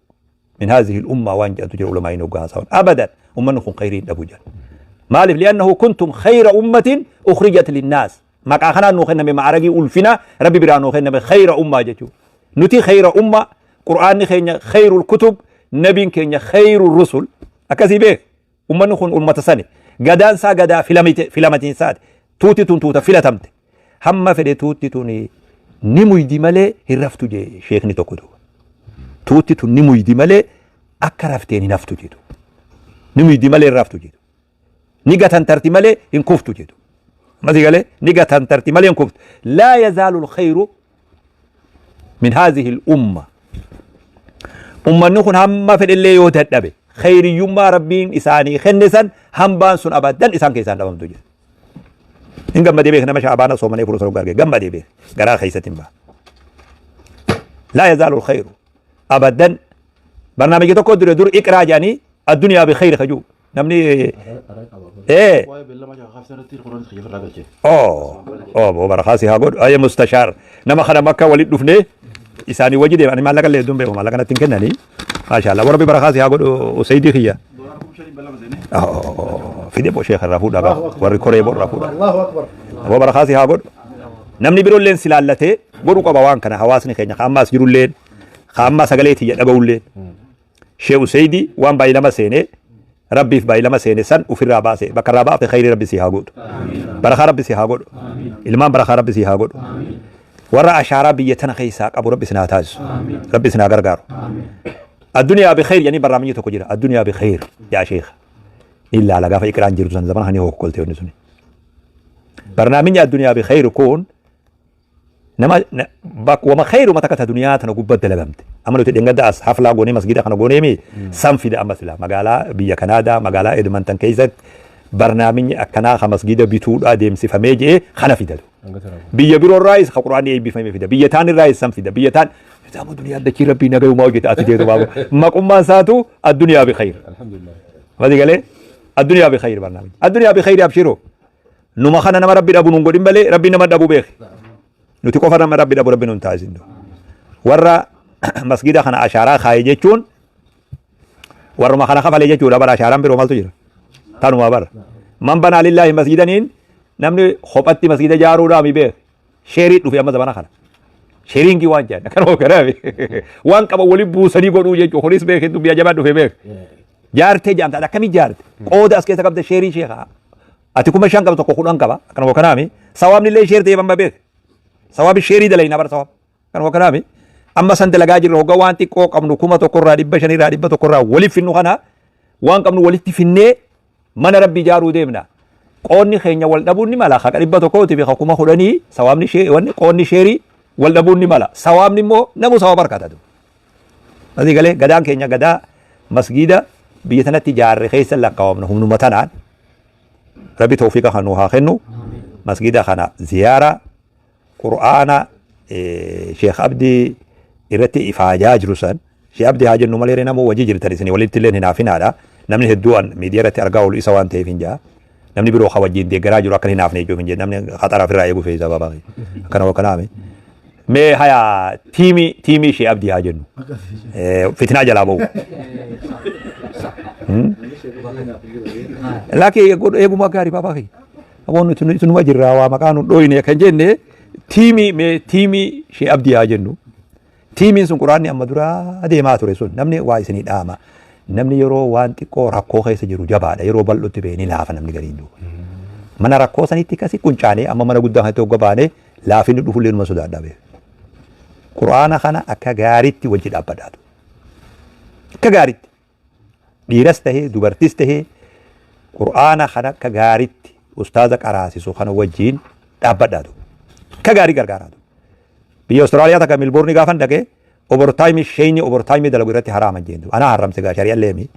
min haadhihi al-umma waan jedhantu jira ulamaa'iin hoggaa haasawan abadan ummanni kun khayrii hin dhabu jedhan maaliif li'annahu kuntum khayra ummatin ukhrijat linnaas maqaa kanaan nuu kenname ma'aragii ulfina Rabbi biraa nuu kenname khayra ummaa jechuudha nuti khayra umma qur'aanni keenya khayrul kutub nabiin keenya khayrul rusul akkasii beek ummanni kun ummata sani gadaan isaa gadaa filamatiinsaati tuuti tun tuuta filatamte hamma fedhe tuutti tun ni muydi malee hin raftu jee sheekni tokko duuba tuutti tun ni muydi malee akka rafteen hin haftu jedhu ni muydi malee hin raftu jedhu ni gatantarti malee hin kuftu jedhu masii galee ni gatantarti malee hin kuftu laa yazaalu alkhayru min haadhihi al-umma ummanni kun hamma fedhellee yoo dadhabe khayriyyummaa Rabbiin isaanii kenne san hambaan sun abadan isaan keessaan dhabamtu jedhu hin gammadee beek nama shaabaana soomanee furu san arge gammadee beek garaa keessatti hin ba'a laa yazaalu alkhayru abadan barnaamija tokko dure dur iqraa jedhanii addunyaa bi khayri kajuu namni ee Waa'ee beellama kaaftan irratti qoraan xiyyeeffannaa irraa galche. Oh, oh, bo barakaa si haa godhu. Ayya mustashaar. Nama kana makka walitti dhufnee isaanii wajji deeman. Ani maallaqa illee hedduun beeku maallaqa natti hin kennanii. Maasha Allah. Warra barakaa si haa godhu Usaydii kiyya. Doolaara 5,000 beellama seenee. Oh, fide bo sheekh irraa fuudhaa qaba. Warri koree bo irraa fuudhaa. Allahu akbar. Aboo barakaa si haa godhu. Namni biroolleen si laallatee godhu qaba waan kana hawaasni keenya ka ammaas jirulleen ka ammaa sagalee tiyya dhaga'ulleen. Shee Usaydii waan baay'ilama seenee Rabbiif baay'ilama seene san ofirraa baase bakka irraa baafte khayrii Rabbi si haa godhu. Barakaa Rabbi si haa godhu. Ilmaan barakaa Rabbi si haa godhu. Warra ashaaraa biyya tana keessaa qabu Rabbi isin haa taasisu. Rabbi isin haa gargaaru. Addunyaa bi khayr jedhanii barnaamijni tokko jira. Addunyaa bi khayr yaa sheekha. Ni ilaala gaafa iqraan jirtu san zamana hani hokkolte wanni suni. Barnaamijni addunyaa bi khayr kun nama wama khayruma takka ta duniyaa tana gubbaa dalagamte amma nuti dhengadda as haflaa goonee masgida kana goonee mi san fida amma sila magaalaa biyya Kanaadaa magaalaa Edmonton keessatti barnaamijni akkanaa ka masgida bituudhaa deemsifamee jee kana fidatu. Biyya biroo irraayis ka quraanni eebbifame fida biyya taan irraayis san fida biyya taan Isaamu duniyaa dachii rabbii nagayumaa hojjete ati jeetu baaba maqummaan isaatu addunyaa bi khayr. Alhamdulillah. Mati galee addunyaa bi khayr barnaamij addunyaa bi khayr abshiroo. Numa kana nama Rabbi dhabu nun godhin malee Rabbi nama dhabu beeki. Nuti qofa nama Rabbi dhabu Rabbi nun taasisin. Warra masgida kana ashaaraa kaaye jechuun warruma kana kafale jechuudha bara ashaaraan biroo maaltu jira. Tanuma bara. Man banaa lillaahi masgidaniin namni kophatti masgida ijaaruudhaa mi beeki. Sheerii dhufe amma zamana kana. Sheeriingii waan jedhan akkanuma kanaaf waan qaban waliin buusanii godhuu jechuudha. Kunis beeki dubbii ajabaa dhufe beeki. Jaartee jaamta akkamii jaarte qooda as keessa qabda sheerii sheekaa. Ati 5,000 qaba tokko 10 qaba. Akkanuma kanaami. Sawaabni illee sheer ta'ee amma beek. Sawaabi sheerii dalayna bara sawaab. Akkanuma kanaami. Amma san dalagaa jirra hoggaa waan xiqqoo qabnu 1,000 irraa 500 irraa 100 irraa walitti finnu kana waan qabnu walitti finnee mana Rabbi ijaaruu deemna. Qoonni keenya wal dhabuun ni mala. Haqa 100 fi 10,000 sawaabni shee wanni qoonni sheerii wal dhabuun ni mala. Sawaabni immoo namu sawaaba argata. Asii galee gadaan keenya gadaa masgiida biyya tanatti ijaarre keessa lakkaawamna humnuma tanaan. Rabbi tawfiiqa kan nu haa kennu. Masgiida kana ziyaara Qur'aana Sheekh Abdii irratti ifaajaa jiru san Sheekh Abdii haa jennu malee namuu wajji jirtan isin walitti illee hin haafinaadha. Namni hedduu an miidiyaa irratti argaa oolu isa waan ta'eef hin jaa. Namni biroo ka wajjin deeggaraa jiru akka hin haafne jechuuf hin jedhu. Namni khaxara ofirraa eeguu fe'isa baabaa. Akkana wakkanaame. Mee haya tiimii tiimii Sheekh Abdii haa jennu. Fitnaa jalaa ba'u. Laakii eegumaa gaarii baabaa kiyya. Aboo nuti numa jirraa waa maqaa nu dhooyne kan jenne tiimii mee tiimii Sheekh Abdii haa jennu. Tiimiin sun quraanni amma duraa deemaa ture sun namni waa isinii dhaama. Namni yeroo waan xiqqoo rakkoo keessa jiru jabaadha. Yeroo bal'ootti ba'e ni laafa namni gariin duuba. Mana rakkoo sanitti kasi quncaanee amma mana guddaa kanatti hogga baanee laafinni dhufullee numa sodaadha beeku. Quraana kana akka gaariitti wajji dhaabbadhaatu. Akka gaariitti. Dhiiras tahee dubartis tahee Qur'aana kana akka gaaritti ustaaza qaraasisu kana wajjiin dhaabbadhaatu. Akka gaarii gargaaraatu. Biyya Austraaliyaa takka Milboorni gaafan dhaqee obortaayimii sheeyni obortaayimii dalagu irratti haraama jeen. Anaa haramse gaa shari'a leemi.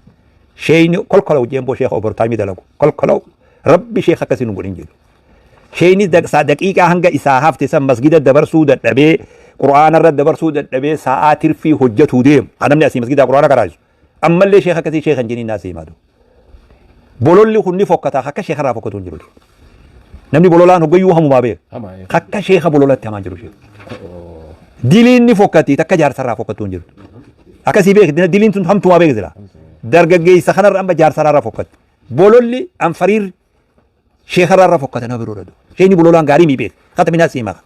Sheeyni kolkolaw jeen boo sheekha obortaayimii dalagu. Kolkolaw rabbi sheekha akkasii nu godhin jedhu. Sheeyni daqiiqaa hanga isaa hafte san masgida dabarsuu dadhabee qur'aana irra dabarsuu dadhabee sa'aa tirfii hojjetuu deemu. Kan namni asii masgidaa qur'aana qaraasu. Ammallee sheekha akkasii sheekha hin jeniin naasii himaatu. Bololli kun ni fokkata akka sheekha irraa fokkatu hin jiru. Namni bololaan hoggayyuu hamumaa beeka. Hamaa, eh. Akka sheekha bololatti hamaan jiru sheekha. Diliin ni fokkati takka jaarsa irraa fokkattu hin jirtu. Akkasii beeki diliin tun hamtumaa beeki jira. Dargaggeessa kanarra amma jaarsa irraa fokkatti. Bololli anfariirri Sheekha irraa fokkata nama biroo dhadu. Sheekni bololaan gaarii mii beeka. Khatminaa sii maka.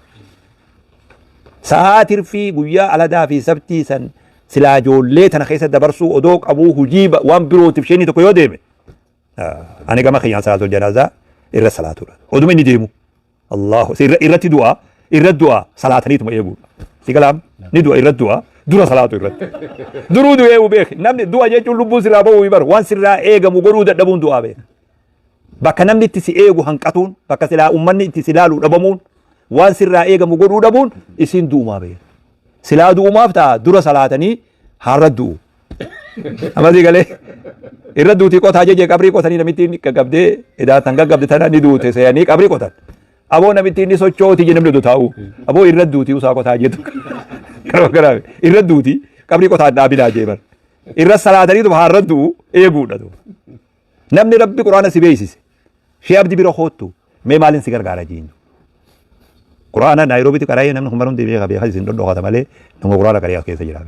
Sa'aa tirfii guyyaa aladaa fi sabtii san silaa ijoollee tana keessa dabarsuu odoo qabuu hujii waan birootiif sheekni tokko yoo deeme. Ani gama kiyyaan salaatul janaazaa irra salaatudha. Oduma inni deemu. Allahu irratti du'a irra du'a salaataniituma eeguudha. Si galaam ni du'a irra du'a dura salaatu irratti. Duruu du'ee beek namni du'a jechuun lubbuun sirraa ba'uu bar waan sirraa eegamu godhuu dadhabuun du'aa beeka. Bakka namni itti si eegu hanqatuun bakka silaa uummanni itti si laalu dhabamuun waan sirraa eegamu godhuu dhabuun isiin du'umaa beeka. Silaa du'umaaf ta'a dura salaatanii har'a du'u. Amasii galee irra duutii qotaa jejee qabrii qotanii namittiin gaggabdee edaa tan gaggabde tana ni duute seeyanii qabrii qotan. Aboo namittiin ni sochooti je namni odoo taa'u. Aboo irra duutii usaa qotaa jettu. Karoo garaa irra duutii qabrii qotaa dhaabinaa jee bar. Irra salaatanii har'a du'u eeguudha. Namni Rabbi Qur'aana si beeksise. Shee Abdi bira koottu mee maalin si gargaara jiin. Qur'aana Naayiroobitti qara'ee namni kun hundi beeka beeka isin dhodhokata malee nama Qur'aana qara'ee as keessa jira.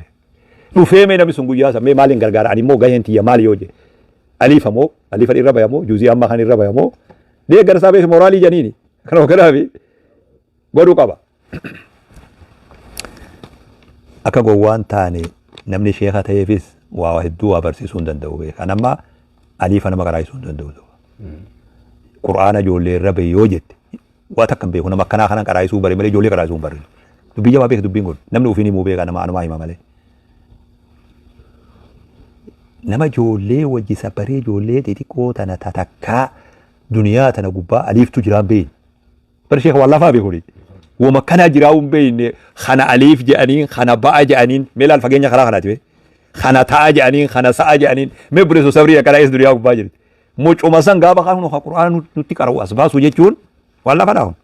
Dhufee mee namni sun guyyaa san mee maalin gargaara ani immoo gaheen tiyya maali yoo jedhe. Aliifa moo aliifa irra baya moo juuzii amma kan irra baya moo deeggarsaa beeku mooraalii janiini. Kana kanaafi godhuu qaba. Akka gowwaan taane namni sheeka ta'eefis waa hedduu waa barsiisuu hin danda'u beeka. An amma aliifa nama qaraasisuu hin danda'u. Qur'aana ijoollee irra bahe yoo jette waa takka hin beeku nama akkanaa kanan qaraasisuu bare malee ijoollee qaraasisuu hin barre. Dubbii jabaa beeka dubbiin kun namni ofiin himuu beeka nama anumaa hima malee. Nama ijoollee wajji sabbaree ijoollee xixiqqoo tana tatakkaa duniyaa tana gubbaa aliiftu jiraan beeyne. Bar sheekh waan lafaa beekuni. Wama kanaa jiraa hin beekne kana aliif jedhaniin kana ba'a jedhaniin mee laal fageenya karaa kanaati bee. Kana ta'a jedhaniin kana sa'a jedhaniin mee buleessoo sabrii akkanaa eessa duniyaa gubbaa jirti. Mucuma san gaafa kan ka qur'aana nutti qara'u as baasu jechuun waan lafa dhahu.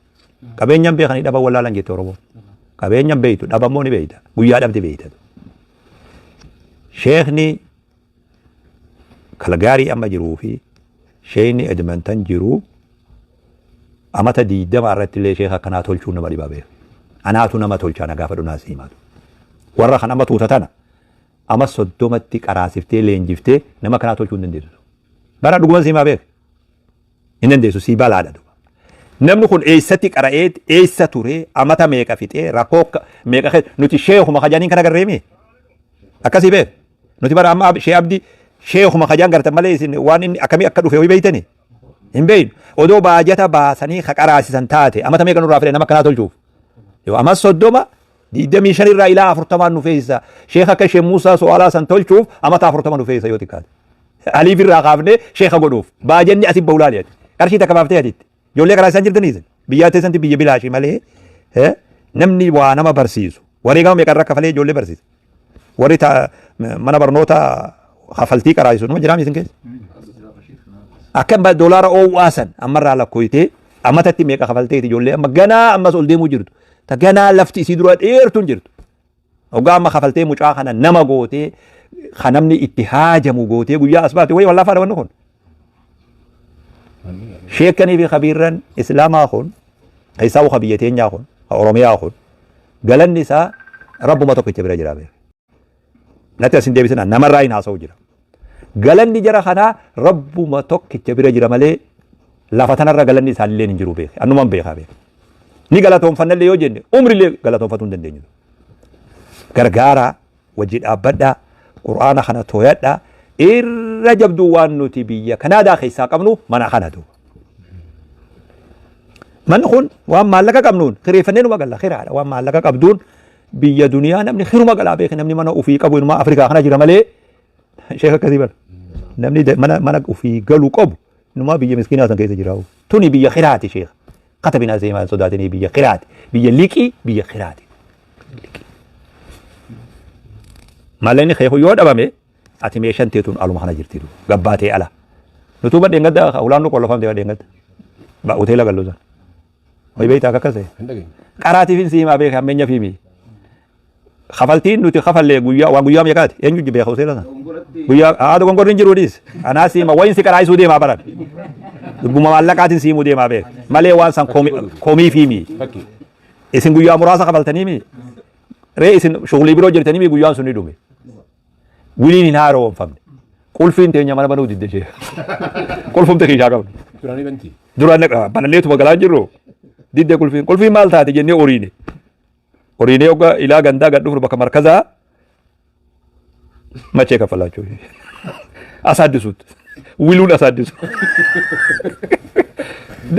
Qabeenyaan beekanii dhaban wallaalan jette Oromoo. Qabeenyaan beektu dhaban ni beekta. Guyyaa dhabde beekta. Sheekni Kalgaarii amma jiruu fi sheekni Edmonton jiru amata 20 irratti illee sheeka akkanaa tolchuun nama dhiba beeku. Anaatu nama tolchaa na gaafadhu naa si himatu. Warra kan amma tuuta tana ama 30tti qaraasiftee leenjiftee nama akkanaa tolchuu hin dandeessu. Bara dhuguman si himaa beeku. Hin dandeessu sii balaadha duuba. Namni kun eessatti qara'ee eessa turee amata meeqa fixee rakkoo meeqa keessa nuti sheekuma kajaaniin kana garreemi. Akkasii beeku. Nuti bara amma Shee Abdi sheekuma kajaan gartan malee isin waan inni akkamii akka dhufe hoyi beeytani? Hin beeynu. Odoo baajata baasanii ka qaraasisan taate amata meeqa nurraa fedhe nama akkanaa tolchuuf. Yoo amma 30 25 irraa ilaa 40 nu feesisa. Sheeka akka Shee Muusaa So'aalaa san tolchuuf amata 40 nu feesisa yoo xiqqaate. Aliif irraa kaafnee sheeka godhuuf. Baajanni asi bahu laali ati. Qarshii takka baaftee atitti. Ijoollee karaa isaan jirtanii isin. Biyyaa teessanti biyya bilaashii malee namni waa nama barsiisu. Wareegama meeqa irra kafalee ijoollee barsiisa. Warri mana barnoota kafaltii qaraa'isu numa jiraam isin keessa. Akka doolaara oowwaa san ammarraa lakkooytee ammatatti meeqa kafalteeti ijoollee amma ganaa ammas ol deemuu jirtu. Ta ganaa lafti isii dura dheertuun jirtu. Hoggaa amma kafaltee mucaa kana nama gootee kan namni itti haajamu gootee guyyaa as baate wayii wallaafaadha wanni kun. Sheekanii fi kabiirran islaamaa kun keessaa ka biyya teenyaa kun ka Oromiyaa kun galanni isaa rabbuma tokkicha bira jira beeka. Natti as hin deebisina namarraa hin haasa'u jira. Galanni jara kanaa rabbuma tokkicha bira jira malee lafa tanarra galanni isaanillee hin jiru beeka. Annuman beekaa beeka. Ni galatoonfannallee yoo jenne umrillee galatoonfatuu hin dandeenyu. Gargaaraa wajji dhaabbadhaa qur'aana kana tooyadhaa irra jabduu waan nuti biyya Kanaadaa keessaa qabnu mana kana duuba. Manni kun waan maallaqa qabnuun kireeffannee numa galla kiraadha waan maallaqa qabduun biyya duniyaa namni kiruma galaa beeke namni mana ofii qabu inumaa Afrikaa kana jira malee sheekh akkasii bara namni mana mana ofii galu qabu inumaa biyya miskiinaa san keessa jira. Tuni biyya kiraati sheekh. Katabinaa seemaa sodaatinii biyya kiraati. Biyya liqii biyya kiraati. Maallaqni kee kun yoo dhabame ati meeshaan teetuun aluma kana jirti gabbaatee ala. Nutuu badheen gadda ulaan nu qollofamte badheen gadda. Ba hoteela gallu san. Hoy beektaa akka akkas ta'e. Qaraatiif hin siimaa beeka hammeenya fiimi. Kafaltiin nuti kafallee guyyaa waan guyyaa meeqaati? Eenyu beeka hoteela sana? Guyyaa haa dogongorri hin jiru dhiis. Anaa siima wayin si qaraayisuu deemaa baran. Dubbuma maallaqaatiin siimuu deemaa beeka. Malee waan san komii fiimi. Isin guyyaa muraasa kafaltanii mi? Ree isin shughulii biroo jirtanii mi guyyaan sun ni dhume. Wiliin hin haaromfamne. Qulfiin teenya mana banuu didde ishee. Qulfumte kiishaa qabna. Duraanii banti. Duraan bananneetuma galaa jirru. Didde qulfiin. Qulfiin maal taate jennee oriine. Oriinee hogga ilaa gandaa gad dhufnu bakka markazaa machee kaffalaachuu. Asaaddisuutti. Wiluun asaaddisu.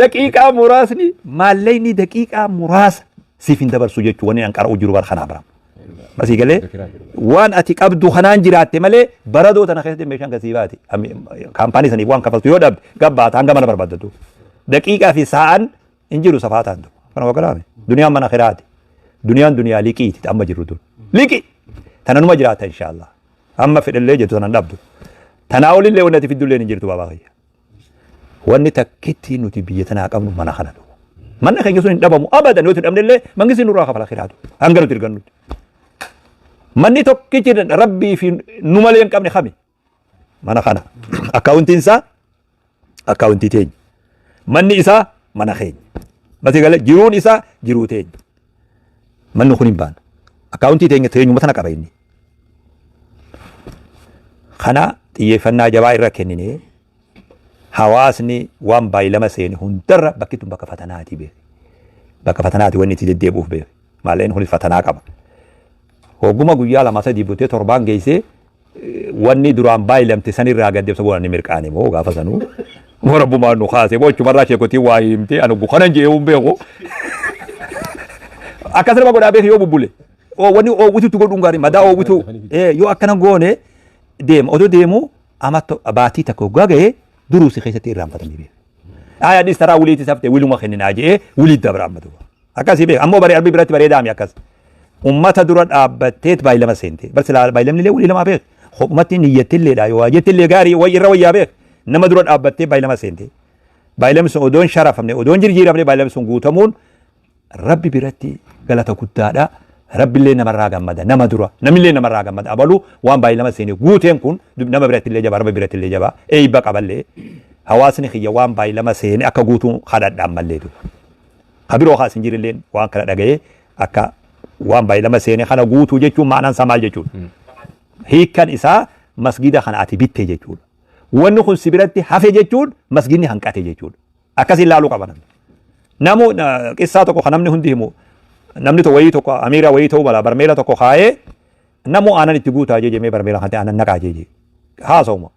Daqiiqaa muraasni maallaqni daqiiqaa muraasa siif hin dabarsu jechuu wanni an qara'u jiru bara kanaa bara. Masii galee waan ati qabdu kanaan jiraatte malee baradoo tana keessatti meeshaan gasii baati. Kaampaanii saniif waan kafaltu yoo dhabde gabbaata hanga mana barbaaddatu. Daqiiqaa fi sa'aan hin jiru safaataan tokko. Kana wakalaame. Duniyaan mana kiraati. Duniyaan duniyaa liqiiti amma jirru tun. Liqi! Tana numa jiraata inshaallah. Amma fedhellee jettu tanan dhabdu. Tanaa olillee wanni ati fiddullee hin jirtu baabaa kiyya. Wanni takkitti nuti biyya tanaa qabnu mana kana duuba. Manni keenya sun hin dhabamu abadan yoo itti dhabnellee mangistiin nurraa kafala kiraatu. Hanga nuti argannutti. Manni tokkichi rabbii fi nu malee hin qabne kami? Mana kana. Akkaawuntiin isaa akkaawuntii teenya. Manni isaa mana keenya. Mati galee jiruun isaa jiruu teenya. Manni kun hin baana. Akkaawuntii teenya teenyuma tana qaba inni. Kana xiyyeeffannaa jabaa irra kenninee hawaasni waan baay'ilama seene hundarra bakki tun bakka fatanaati beeke. Bakka fatanaati wanni itti deddeebi'uuf beeke. Maallaqni kunis fatanaa qaba. Hogguma guyyaa lama sadii butee torbaan geessee wanni duraan baay'ilamte sanirraa gad deebisa bu'aan ni mirqaane moo gaafa sanuu. Moo rabbumaan nu kaase moo achumarraa sheekotiin waa himtee ani kanan je'ee hin beeku. Akkas nama godhaa beeku yoo bubbule. Wanni oowwitutti godhuun gaarii madaa oowwitu yoo akkana goone deema odoo deemu ama baatii takka hoggaa ga'ee duruu si keessatti irraanfatanii beeku. Aayaa dhis taraa wiliitti safte wiluma kenninaa je'ee wilii dabra amma duuba. Akkasii beeku ammoo baree arbii biratti bareedaami akkas. Ummata dura dhaabbatteet baay'ilama seente. Bar silaa baay'ilamni illee walii lamaa beek. Hophumatti niyyattillee yoo waa jettillee gaarii way irra wayyaa beek. Nama dura dhaabbattee baay'ilama seente. Baay'ilamni sun odoon sharafamne odoon jirjiiramne baay'ilamni sun guutamuun Rabbi biratti galata guddaadha. Rabbillee namarraa gammada nama dura namillee namarraa gammada abaluu waan baay'ilama seene guuteen kun nama biratti illee jabaa Rabbi biratti illee jabaa eeyba qaballee hawaasni kiyya waan baay'ilama seene akka guutuu kadhadha ammallee duuba. Ka biroo kaas hin jirilleen waan kana dhaga'ee akka waan baay'ilama seene kana guutuu jechuun ma'anaan isaa maal jechuudha? Hiikkan isaa masgida kana ati bitte jechuudha. Wanni kun si biratti hafe jechuun masgidni hanqate jechuudha. Akkasiin laaluu qaba namni. Namu qissaa tokko kan namni hundi himu namni tokko wayii tokko amiira wayii ta'uu mala barmeela tokko kaayee namu aanan itti guutaa jee jemee barmeela kanatti aanan naqaa jee jee haasawuma.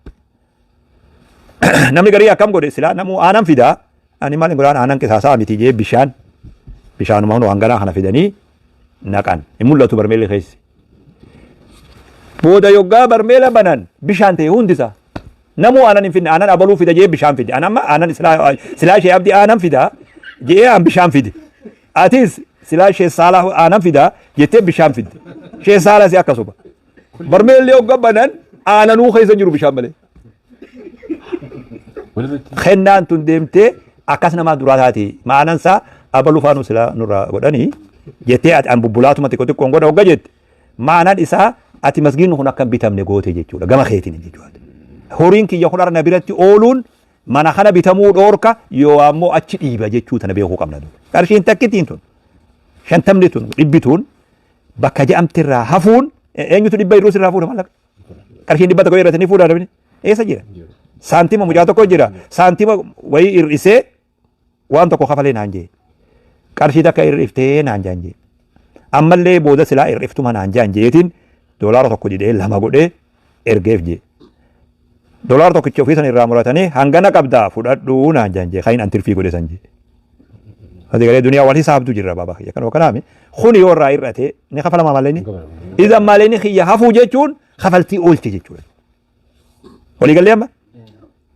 Namni garii akkam godhe silaa namuu aanan fidaa ani maal hin godhaan aanan qisaasaa miti jee bishaan bishaanuma hunoo hanganaa kana fidanii naqan hin mul'atu barmeelli keessi. Booda yoggaa barmeela banan bishaan ta'e hundisaa. Namuu aanan hin fidne, aanan abaluu fida jee bishaan fide. An amma aanan silaa ishee abdii aanan fida jee an bishaan fide. Atis silaa ishee saalaa aanan fida jettee bishaan fidde. Ishee saalaa si akkasuma. Barmeellee hogga banan aananuu keessa jiru bishaan malee. Kennaan tun deemtee akkas namaa duraa taati. Maanan isaa abaluu faanuu silaa nurraa godhanii jettee ati an bubbulaatuma xiqqoo xiqqoon godha hogga jette. Maanan isaa ati masgiinni kun akka hin bitamne goote jechuudha. Gama keetiin jechuudha. Horiin kiyya kun har'a na biratti ooluun mana kana bitamuu dhoorka yoo ammoo achi dhiiba jechuu tana beekuu qabna. Qarshiin takkittiin tun shantamni tun dhibbi tun bakka je'amte irraa hafuun eenyutu dhibba irruu sirraa fuudha maallaqa? Qarshiin 100 irratti ni fuudha namni. Eessa jira? Saantima mucaa tokko jira. Saantima wayii hir'isee waan tokko kafalee naan jee. Qarshii takka hir'iftee naan jaan jee. Ammallee booda silaa hir'iftuma naan jaan jeetiin $1 didee lama godhee ergeef jee. $1 ofii san irraa muratanii hangana qabdaa fudhadhuu naan jaan jee. Kayin an tirfii godhe san jee. Ati galee duniyaa wal hisaabdu jirra baaba kiyya kanuma kanaami. Kuni yoo irraa hir'ate ni kafalamaa malee Idan malee ni kiyya hafuu jechuun kafaltii oolche jechuudha. Walii gallee amma?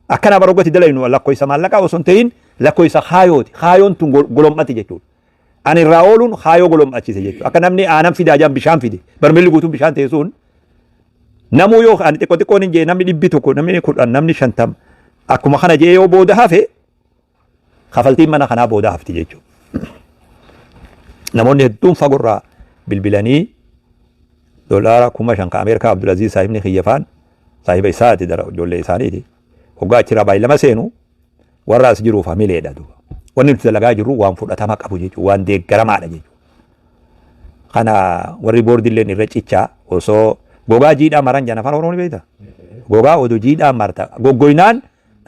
Akkana bara oggatti dalaynu lakkoofsa maallaqaa osoo hin ta'in lakkoofsa kaayooti. Kaayoon tun golom'atti jechuudha. Ani irraa ooluun kaayoo golom'achiise jechuudha. Akka namni aanan fidaa jaan bishaan fide. Barmeelli guutuun bishaan ta'e sun namuu yoo ani xiqqoo xiqqoon hin jee namni 100 namni 10 namni 50 akkuma kana jee yoo booda hafe kafaltiin mana kanaa booda hafti jechuudha. Namoonni hedduun fagorraa bilbilanii $5,000 ka Ameerikaa Abdulaziz saahibni kiyya faan saahiba isaati dara ijoollee isaaniiti. Hoggaa achirraa baay'ilama seenu warra as jiruuf hamileedha duuba. Wanni nuti dalagaa jirru waan fudhatama qabu jechuudha waan deeggaramaadha jechuudha. Kana warri boordilleen irra cichaa osoo gogaa jiidhaa maran jana afaan Oromoo ni beektaa? Gogaa odoo jiidhaa marta goggoynaan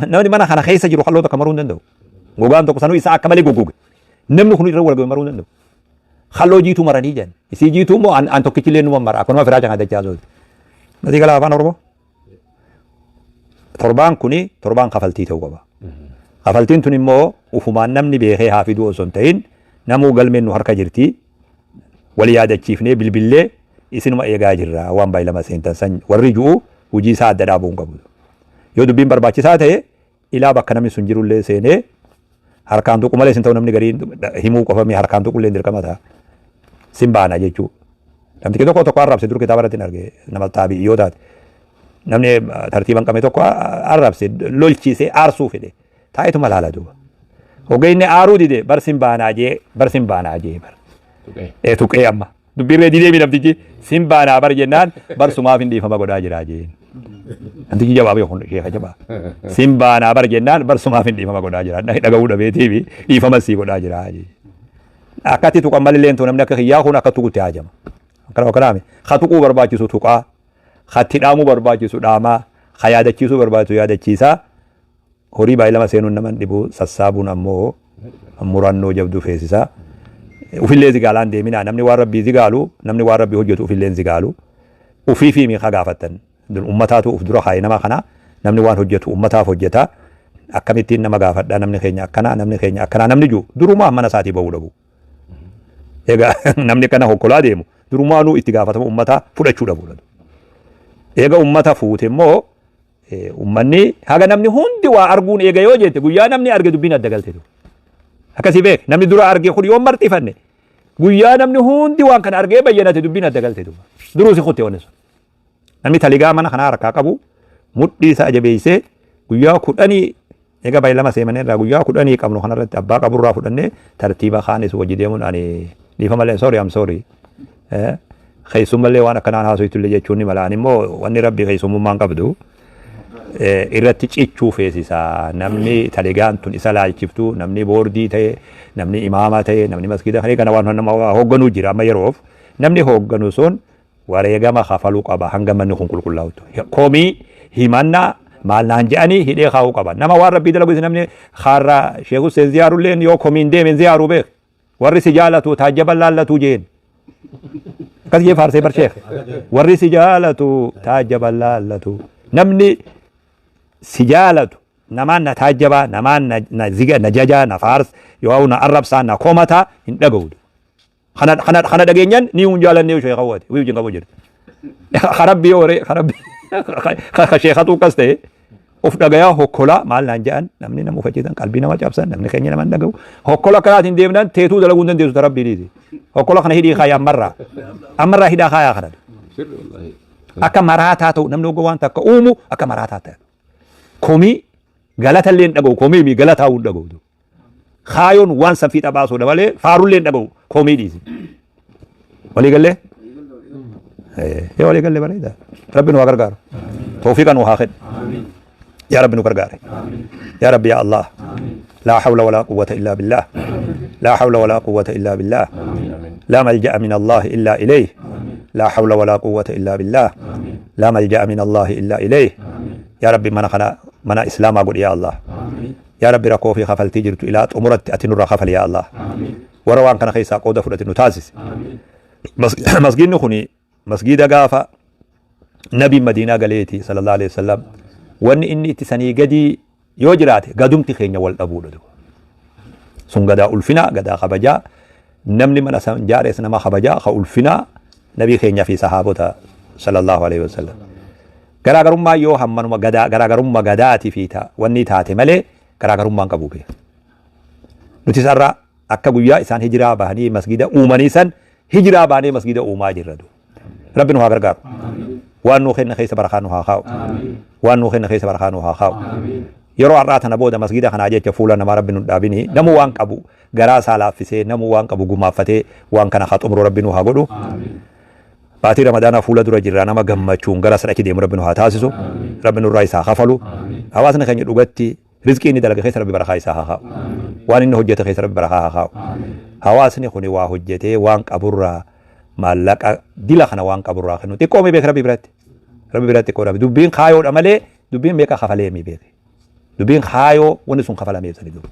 namni mana kana keessa jiru halluu takka maruu hin danda'u. Gogaan tokko sanuu isaa akka malee goggoge. Namni kun irra wal maruu hin danda'u. Halloo jiituu maranii jedhan. Isii jiituu immoo an tokkichillee numa mara. Akkanuma firaacha kan dachaa sooti. Matii galaa afaan Oromoo. Torbaan kuni torbaan kafaltii ta'uu qaba. Kafaltiin tun immoo ufumaan namni beekee haa fiduu osoo hin ta'in namuu galmeen nu harka jirti. Wal yaadachiifnee bilbillee isinuma eegaa jirra waan baay'ilama seentan san warri ju'u hojii isaa adda dhaabuu hin qabu. Yoo dubbiin barbaachisaa ta'e ilaa bakka namni sun jirullee seenee harkaan tuqu malee sin ta'u namni gariin himuu qofa mi harkaan tuqullee dirqama ta'a. Sin baana jechuu. Namtichi tokko tokko arrabse dur kitaaba irratti hin arge nama taabi'i yoo taate. Namni tartiiba hin qabne tokko arrabse lolchiisee aarsuu fedhe. Taa'etuma laala duuba. Hogga inni aaruu dide bar sin baanaa jee bar sin baanaa jee bar. Tuqee. Tuqee amma. Dubbiirree didee mi namtichi sin baanaa bar jennaan bar sumaaf hin dhiifama godhaa jiraa jeen. Namtichi jabaa beeku kun sheeka jabaa. Sin baanaa bar jennaan bar sumaaf hin dhiifama godhaa jira. Dhaga'uu dhabeetiifi dhiifama sii godhaa jiraa jee. Akkatti tuqan malillee namni akka kiyyaa kun akka tuqutti haajama. Akkana akkanaami. Ka tuquu barbaachisu tuqaa. Ka itti dhaamuu barbaachisu dhaamaa. Ka yaadachiisuu barbaachisu yaadachiisaa. Horii baay'ilama seenuun nama hin dhibu, sassaabuun ammoo murannoo jabduu feesisa. Ufillee zigaalaan deeminaa namni waan rabbii zigaalu namni waan rabbii hojjetu ufillee hin zigaalu. Ufiifii mi ka gaafattan. Ummataatu uf dura kaaye nama kana namni waan hojjetu ummataaf hojjeta. Akkamittiin nama gaafadha namni keenya akkanaa namni keenya akkanaa namni jiru durumaa mana isaatii bahuu dhabu. Egaa namni akkana hokkolaa deemu durumaanuu itti gaafatama ummataa fudhachuu dhabuudha. Eega ummata fuute immoo Ummanni haga namni hundi waa arguun eega yoo jette guyyaa namni arge dubbiin adda galte ture. Akkasii beek namni dura arge kun yoo marxifanne guyyaa namni hundi waan kana argee bayyanate dubbiin adda galte ture. Duruu si kutte wanni sun. Namni taligaa mana kanaa harkaa qabu mudhii isaa jabeessee guyyaa 10 eega baay'ilama seemanii irraa guyyaa 10 qabnu kanarratti abbaa qaburraa fudhannee tartiiba kaanis wajji deemuun ani dhiifama malee sorry I'm sorry. Keessummallee waan akkanaan haasoytullee jechuun ni mala. Ani immoo wanni rabbi keessummummaan qabdu irratti cichuu feesisa. Namni taligaan tun isa laalchiftu, namni boordii ta'e, namni imaama ta'e, namni masgiida kana kana waan nama hoogganuu jira amma yeroof. Namni hoogganu sun wareegama kafaluu qaba hanga manni kun qulqullaa'utti. Komii himannaa maal naan jedhanii hidhee kaa'uu qaba. Nama waan rabbii dalagu namni kaarraa Sheekh Hussein ziyaarulleen yoo komiin deeme ziyaaruu beek. Warri si jaalatu taajjaban laallatuu jeen. Akkas jee faarsee bar sheekh. Warri si jaalatu taajjaban laallatu. Namni si jaalatu namaan na taajjabaa, namaan na, na ziga, na jajaa, na faarsa, yoo na arrabsaa, na komataa hin dhaga'u. Kana, kana, kana dhageenyan ni hun jaalannee sheekha hawwate. Wii wajjin qabu jirti. Karabbi yoo ree, karabbi, ka sheekhatuu akkas ta'e. Of dhagayaa hokkolaa maal naan jedhan namni nama ufachiisan qalbii nama cabsan namni keenya nama hin dhagahu. Hokkola akkanaatiin deemnaan teetuu dalaguu hin dandeessu ta rabbii dhiisi. Hokkola kana hidhii kaayaa ammarraa. Ammarraa hidhaa kaayaa kana. Sirri wallahi. Akka maraataa ta'u namni ogga waan takka uumu akka maraataa ta'u. Komii galata illee hin dhagahu komii mi galataa hin dhagahu. Kaayoon waan san fiixa baasuudha malee faarullee hin dhagahu komii dhiisi. Walii gallee? Yoo walii galle bareeda. Rabbi nu haa gargaaru. Tawfiiqa nu haa kennu. Yaa Rabbi nu gargaare. Yaa Rabbi yaa Allah. Laa hawla walaa quwwata illaa billaah. Laa hawla walaa quwwata illaa billaah. Laa malja'a min Allah illaa ilayh. Laa hawla walaa quwwata illaa billaah. Laa malja'a min Allah illaa ilayh. Yaa Rabbi mana kana mana Islaamaa godhi yaa Allah. Yaa Rabbi rakkoo fi kafaltii jirtu ilaa xumuratti ati nurraa kafali yaa Allah. Warra waan kana keessaa qooda fudhate nu taasisi. Masgiidni kuni masgiida gaafa nabiin Madiinaa galeeti sallallahu alaihi wasallam wanni inni itti sanii gadii yoo jiraate gadumti keenya wal dhabuudha duuba. Sun gadaa ulfinaa gadaa kabajaa namni mana san jaares nama kabajaa ka ulfinaa nabii keenya fi sahaabota sallallahu alaihi wasallam. Garaagarummaa yoo hammanuma gadaa garaagarummaa gadaati fi ta wanni taate malee garaagarummaan qabu bee. Nuti sarara akka guyyaa isaan hijiraa bahanii masgida uumanii san hijiraa baanee masgida uumaa jirra du. Rabbi nu haa gargaaru. Waan nuu kenna keessa barakaa nu haa kaa'u. Waan nuu kenna keessa barakaa nu haa kaa'u. Yeroo har'aa tana booda masgida kanaa jecha fuula namaa Rabbi nu dhaabini namuu waan qabu garaa isaa laaffisee namuu waan qabu gumaaffatee waan kana haa xumuru Rabbi nu haa godhu. Baatii Ramadaanaa fuula dura jirra nama gammachuun gara san achi deemu Rabbi nu haa taasisu. Rabbi nurraa isaa kafalu. Hawaasni keenya dhugatti Rizqii inni dalage keessa Rabbi barakaa isaa haa kaa'u. Waan inni hojjete keessa Rabbi barakaa haa kaa'u. Hawaasni kuni waa hojjetee waan qaburraa maallaqa dila kana waan qaburraa kennu xiqqoo mi beek Rabbi biratti. Rabbi biratti xiqqoodha. Dubbiin kaayoodha malee dubbiin meeqa kafalee mi beek. Dubbiin kaayoo wanni sun kafalameef sani dura.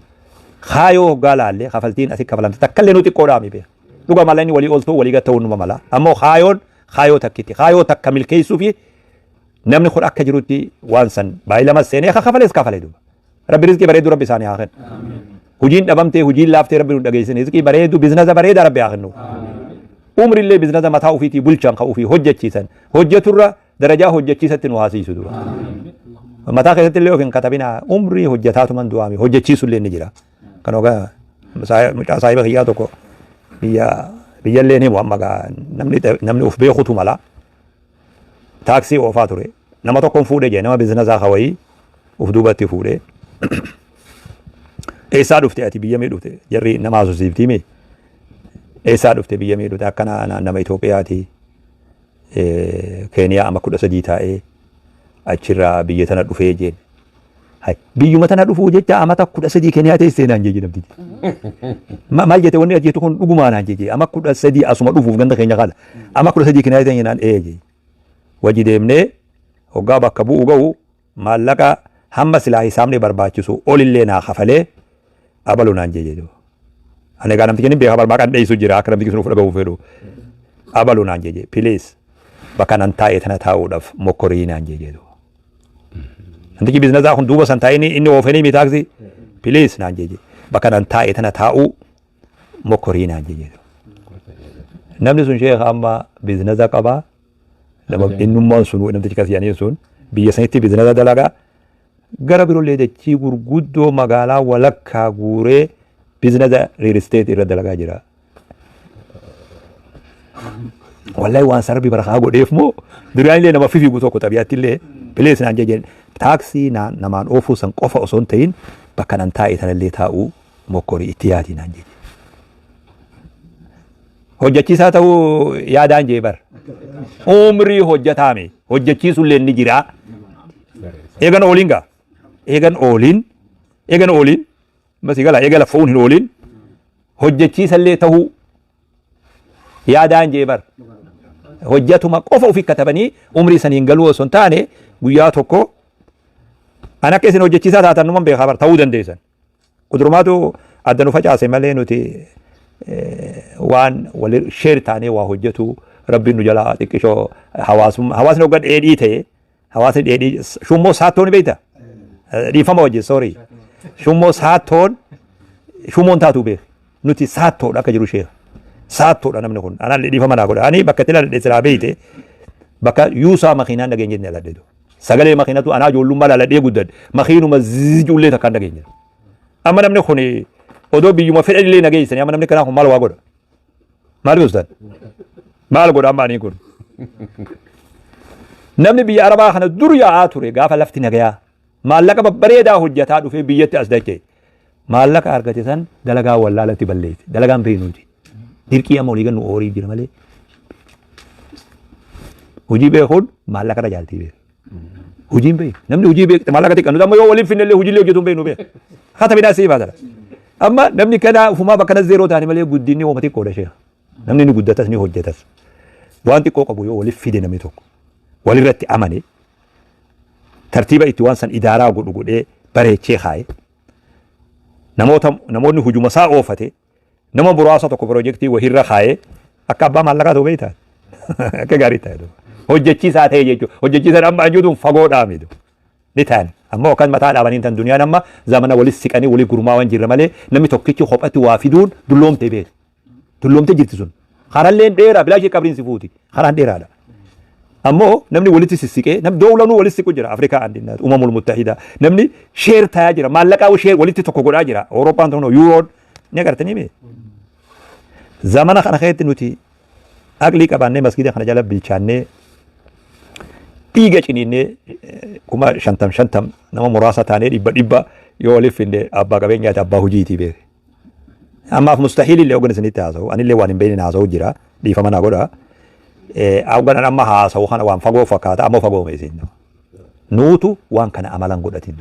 Kaayoo hoggaa laallee kafaltiin asi kafalamte takkallee nu xiqqoodhaa mi beek. Dhuga mala inni walii oltuu walii gad ta'uu numa mala. Ammoo kaayoon kaayoo takkitti. Kaayoo takka milkeessuu fi Namni kun akka jirutti waan san baay'ee seenee akka kafales kafale duuba. Rabbi rizqii bareedu rabbi isaanii haa kennu. Hujiin dhabamtee hujiin laaftee rabbi nu dhageessin rizqii bareedu biizinasa bareedaa rabbi haa kennu. Umrillee biizinasa mataa ofiitii bulchan kan ofii hojjechiisan hojjeturra darajaa hojjechiisatti nu haasiisu duuba. Mataa keessatti illee of hin katabinaa umrii hojjetaatuman du'aami hojjechiisu illee ni jira. Kan ogaa mucaa saahiba kiyyaa tokko biyya biyyallee ni himu amma gaa namni namni of beekutu mala. Taaksii oofaa ture. Nama tokkon fuudhe jee nama biizinasaa hawayii of duubatti fuudhe. Eessaa dhufte ati biyya mii dhufte jarri nama haasofsiiftii mee? Eessaa dhufte biyya mii dhufte akkana nama Itoophiyaati. Keeniyaa ama 13 taa'ee achirraa biyya tana dhufee jeen. Hay, biyyuma tana dhufuu jecha amata 13 Keeniyaa teessee naan jeje namtichi. Maal jette wanni ati jettu kun dhugumaa naan jeje ama 13 asuma dhufuuf ganda keenya kana. Ama 13 Keeniyaa teessee naan ee jeje. Wajji deemnee hoggaa bakka bu'u ga'u maallaqa hamma silaa hisaabni barbaachisu olillee naa kafalee abalu naan jeje. Ani egaa namtichi ni beeka bar maqaan dheessu jira akka namtichi sun of dhaga'uu fedhu. Abalu naan jeje please bakka nan taa'e tana taa'uudhaaf mokkorii naan jeje. Namtichi biizinazaa kun duuba san taa'ee inni oofanii mi taaksii please naan jeje bakka nan taa'e tana taa'uu mokkorii naan jeje. Namni sun sheekha amma biizinaza qabaa. Nama innummaan sun namtichi kas jedhanii sun biyya sanitti biizinaza dalagaa. Gara birollee dachii gurguddoo magaalaa walakkaa guuree biizinaza real estate irra dalagaa jira. Wallahi waan san rabbi barakaa godheef moo duraan illee nama fifiigu tokko xabiyaatti illee pilees naan jejeen taaksii namaan oofuu san qofa osoo hin ta'in bakka nan taa'e tanallee taa'uu mokkorii itti yaadii naan jeje. Hojjechiisaa ta'uu yaadaan jee bar. Umrii hojjetaame hojjechiisullee ni jira. Eegan ooliin gaa. Eegan ooliin. Eegan ooliin. Masi gala eega laffa'uun hin ooliin. Hojjechiisallee ta'uu yaadaan jee bar. Hojjetuma qofa ofii katabanii umrii saniin galuu osoo hin taane guyyaa tokko an akka isin hojjechiisaa taatan numan beekaa bar ta'uu dandeessan. Kudurumaatu adda nu facaase malee nuti waan wali sheer taanee waa hojjetu rabbiin nu jalaa xiqqishoo hawaasummaa hawaasni hogga dheedhii ta'e hawaasni dheedhii shummoo saattoon beekta dhiifama wajjin sorry shummoo saattoon shumoon taatu beek nuti saattoodha akka jiru sheekh saattoodha namni kun anaan dhiifama naa godha ani bakka itti dhaladhe silaa beeyte bakka yuusaa makiinaan dhageenye inni dhaladhe. Sagalee makiinatu anaa ijoollummaa laaladhee guddadhe. Makiinuma ziijuullee takkaan dhageenye. Amma namni kun odoo biyyuma fedhan illee nageessanii amma namni kanaa kun maal waa godha? Maal goostan? Maal godha amma anii kun? Namni biyya Arabaa kana dur yaa'aa ture gaafa lafti nagayaa maallaqa babbareedaa hojjataa dhufee biyyatti as dacha'e. Maallaqa argate san dalagaa wallaalatti balleesse. Dalagaan beeknuuti. Dirqii amma olii gannu oorii jira malee. Hojii beekuun maallaqa irra jaaltii beeka. Hojiin beeku. Namni hojii beekte maallaqa xiqqaa. Nuti amma yoo waliin finne illee hojiilee hojjetu hin beeknu beeka. Hata bidhaa sii baatara. Amma namni kana ufumaa bakka kana zeeroo taane malee guddinni hooma xiqqoodha sheekh. Namni ni guddatas ni hojjetas. Waan xiqqoo qabu yoo waliif fide namni tokko walirratti amane tartiiba itti waan san idaaraa godhu godhee bareechee kaa'e namoota namoonni hujuma isaa oofate Nama muraasa tokko pirojektii wahirra kaa'ee akka abbaa maallaqaa ta'u beektaa? Akka gaarii ta'e duuba. Hojjechiisaa ta'e jechuudha. Hojjechiisaan amma ajuutuun fagoodhaa miti. Ni ta'an. Ammoo akkas mataa dhaabanii tan duniyaan amma zamana walis siqanii walii gurmaa'an jirra malee namni tokkichi kophatti waa fiduun dulloomtee beeku. Dulloomtee jirti sun. Karalleen dheeraa bilaashii qabriin si fuuti. Karaan dheeraadha. Ammoo namni walitti sissiqee namni doolanuu walitti siqu jira Afrikaa andinnaat umamul muttahidaa namni sheer tayaa jira maallaqaa sheer walitti tokko godhaa jira Awurooppaan tokko yuuroon ni agartanii mee zamana kana keessatti nuti aqlii qabaannee masgiida kana jala bilchaannee dhiiga ciniinnee 50,000 50 nama muraasa taanee dhibba dhibba yoo waliif finne abbaa qabeenyaati abbaa hojiitii beeke. Ammaaf mustahiil illee hooggan isinitti haasa'u anillee waan hin beekne haasa'u jira dhiifama naa godha. Hoogganan amma haasa'u kana waan fagoo fakkaata ammoo fagoo isin. Nuutu waan kana amalan godhatin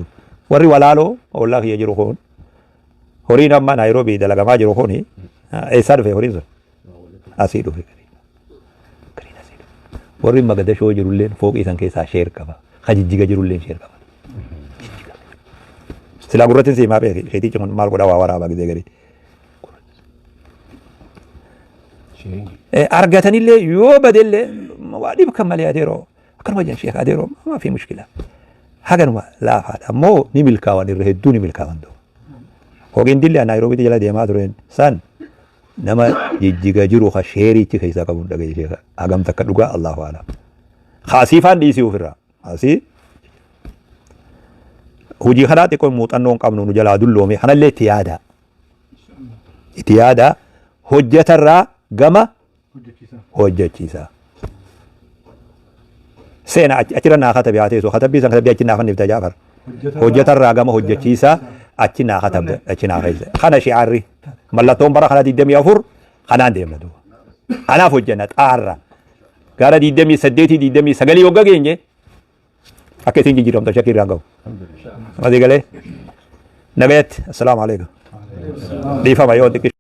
warri walaaloo ollaa kiyya jiru kun Horiin amma Naayiroobii dalagamaa jiru kuni eessaa dhufe horiin sun? Asii dhufe. Gariin asii dhufe. Warri Magadashoo jirulleen fooqii san keessaa sheer qaba. Ka Jijjiga jirulleen sheer qaba. Jijjiga. Silaa gurrattiin siimaa beeki. Sheetichi kun maal godhaa waa waraabaa gizee garii. Argatanillee yoo badellee waa dhibkan malee adeeroo. Akkanuma jedhan sheekh adeeroo maa fi mushkila. Haganuma laafaadha. Ammoo ni milkaawan irra hedduu ni milkaawan duuba. Hooqiin dilli Naayiroobiitti jala deemaa tureen san nama jijjiga jiru ka sheeriichi keessaa qabu hin dhagaye sheekha. Hagam takka dhugaa Allahu a'lam. Kaasii faan dhiisii ofirraa. Asii hojii kanaa xiqqoo muuxannoo hin qabnu nu jalaa dulloome kanallee itti yaada. Itti yaada hojjetarraa gama hojjechiisa. Seena achirra naa katabi haa teessu katabbii san katabbii achi naa fannifta Jaafar. Hojjetarraa gama hojjechiisa achi naa katabda achi naa keessa. Kana shi'aarri mallattoon bara kana 24 kanaan deemna duuba. Kanaaf hojjenna xaarra. Gara 28 29 yogga geenye akka isin jijjiiramtan shakkii irraa hin qabu. Masii galee nagayatti assalaamu alaikum. Dhiifama yoo xiqqishu.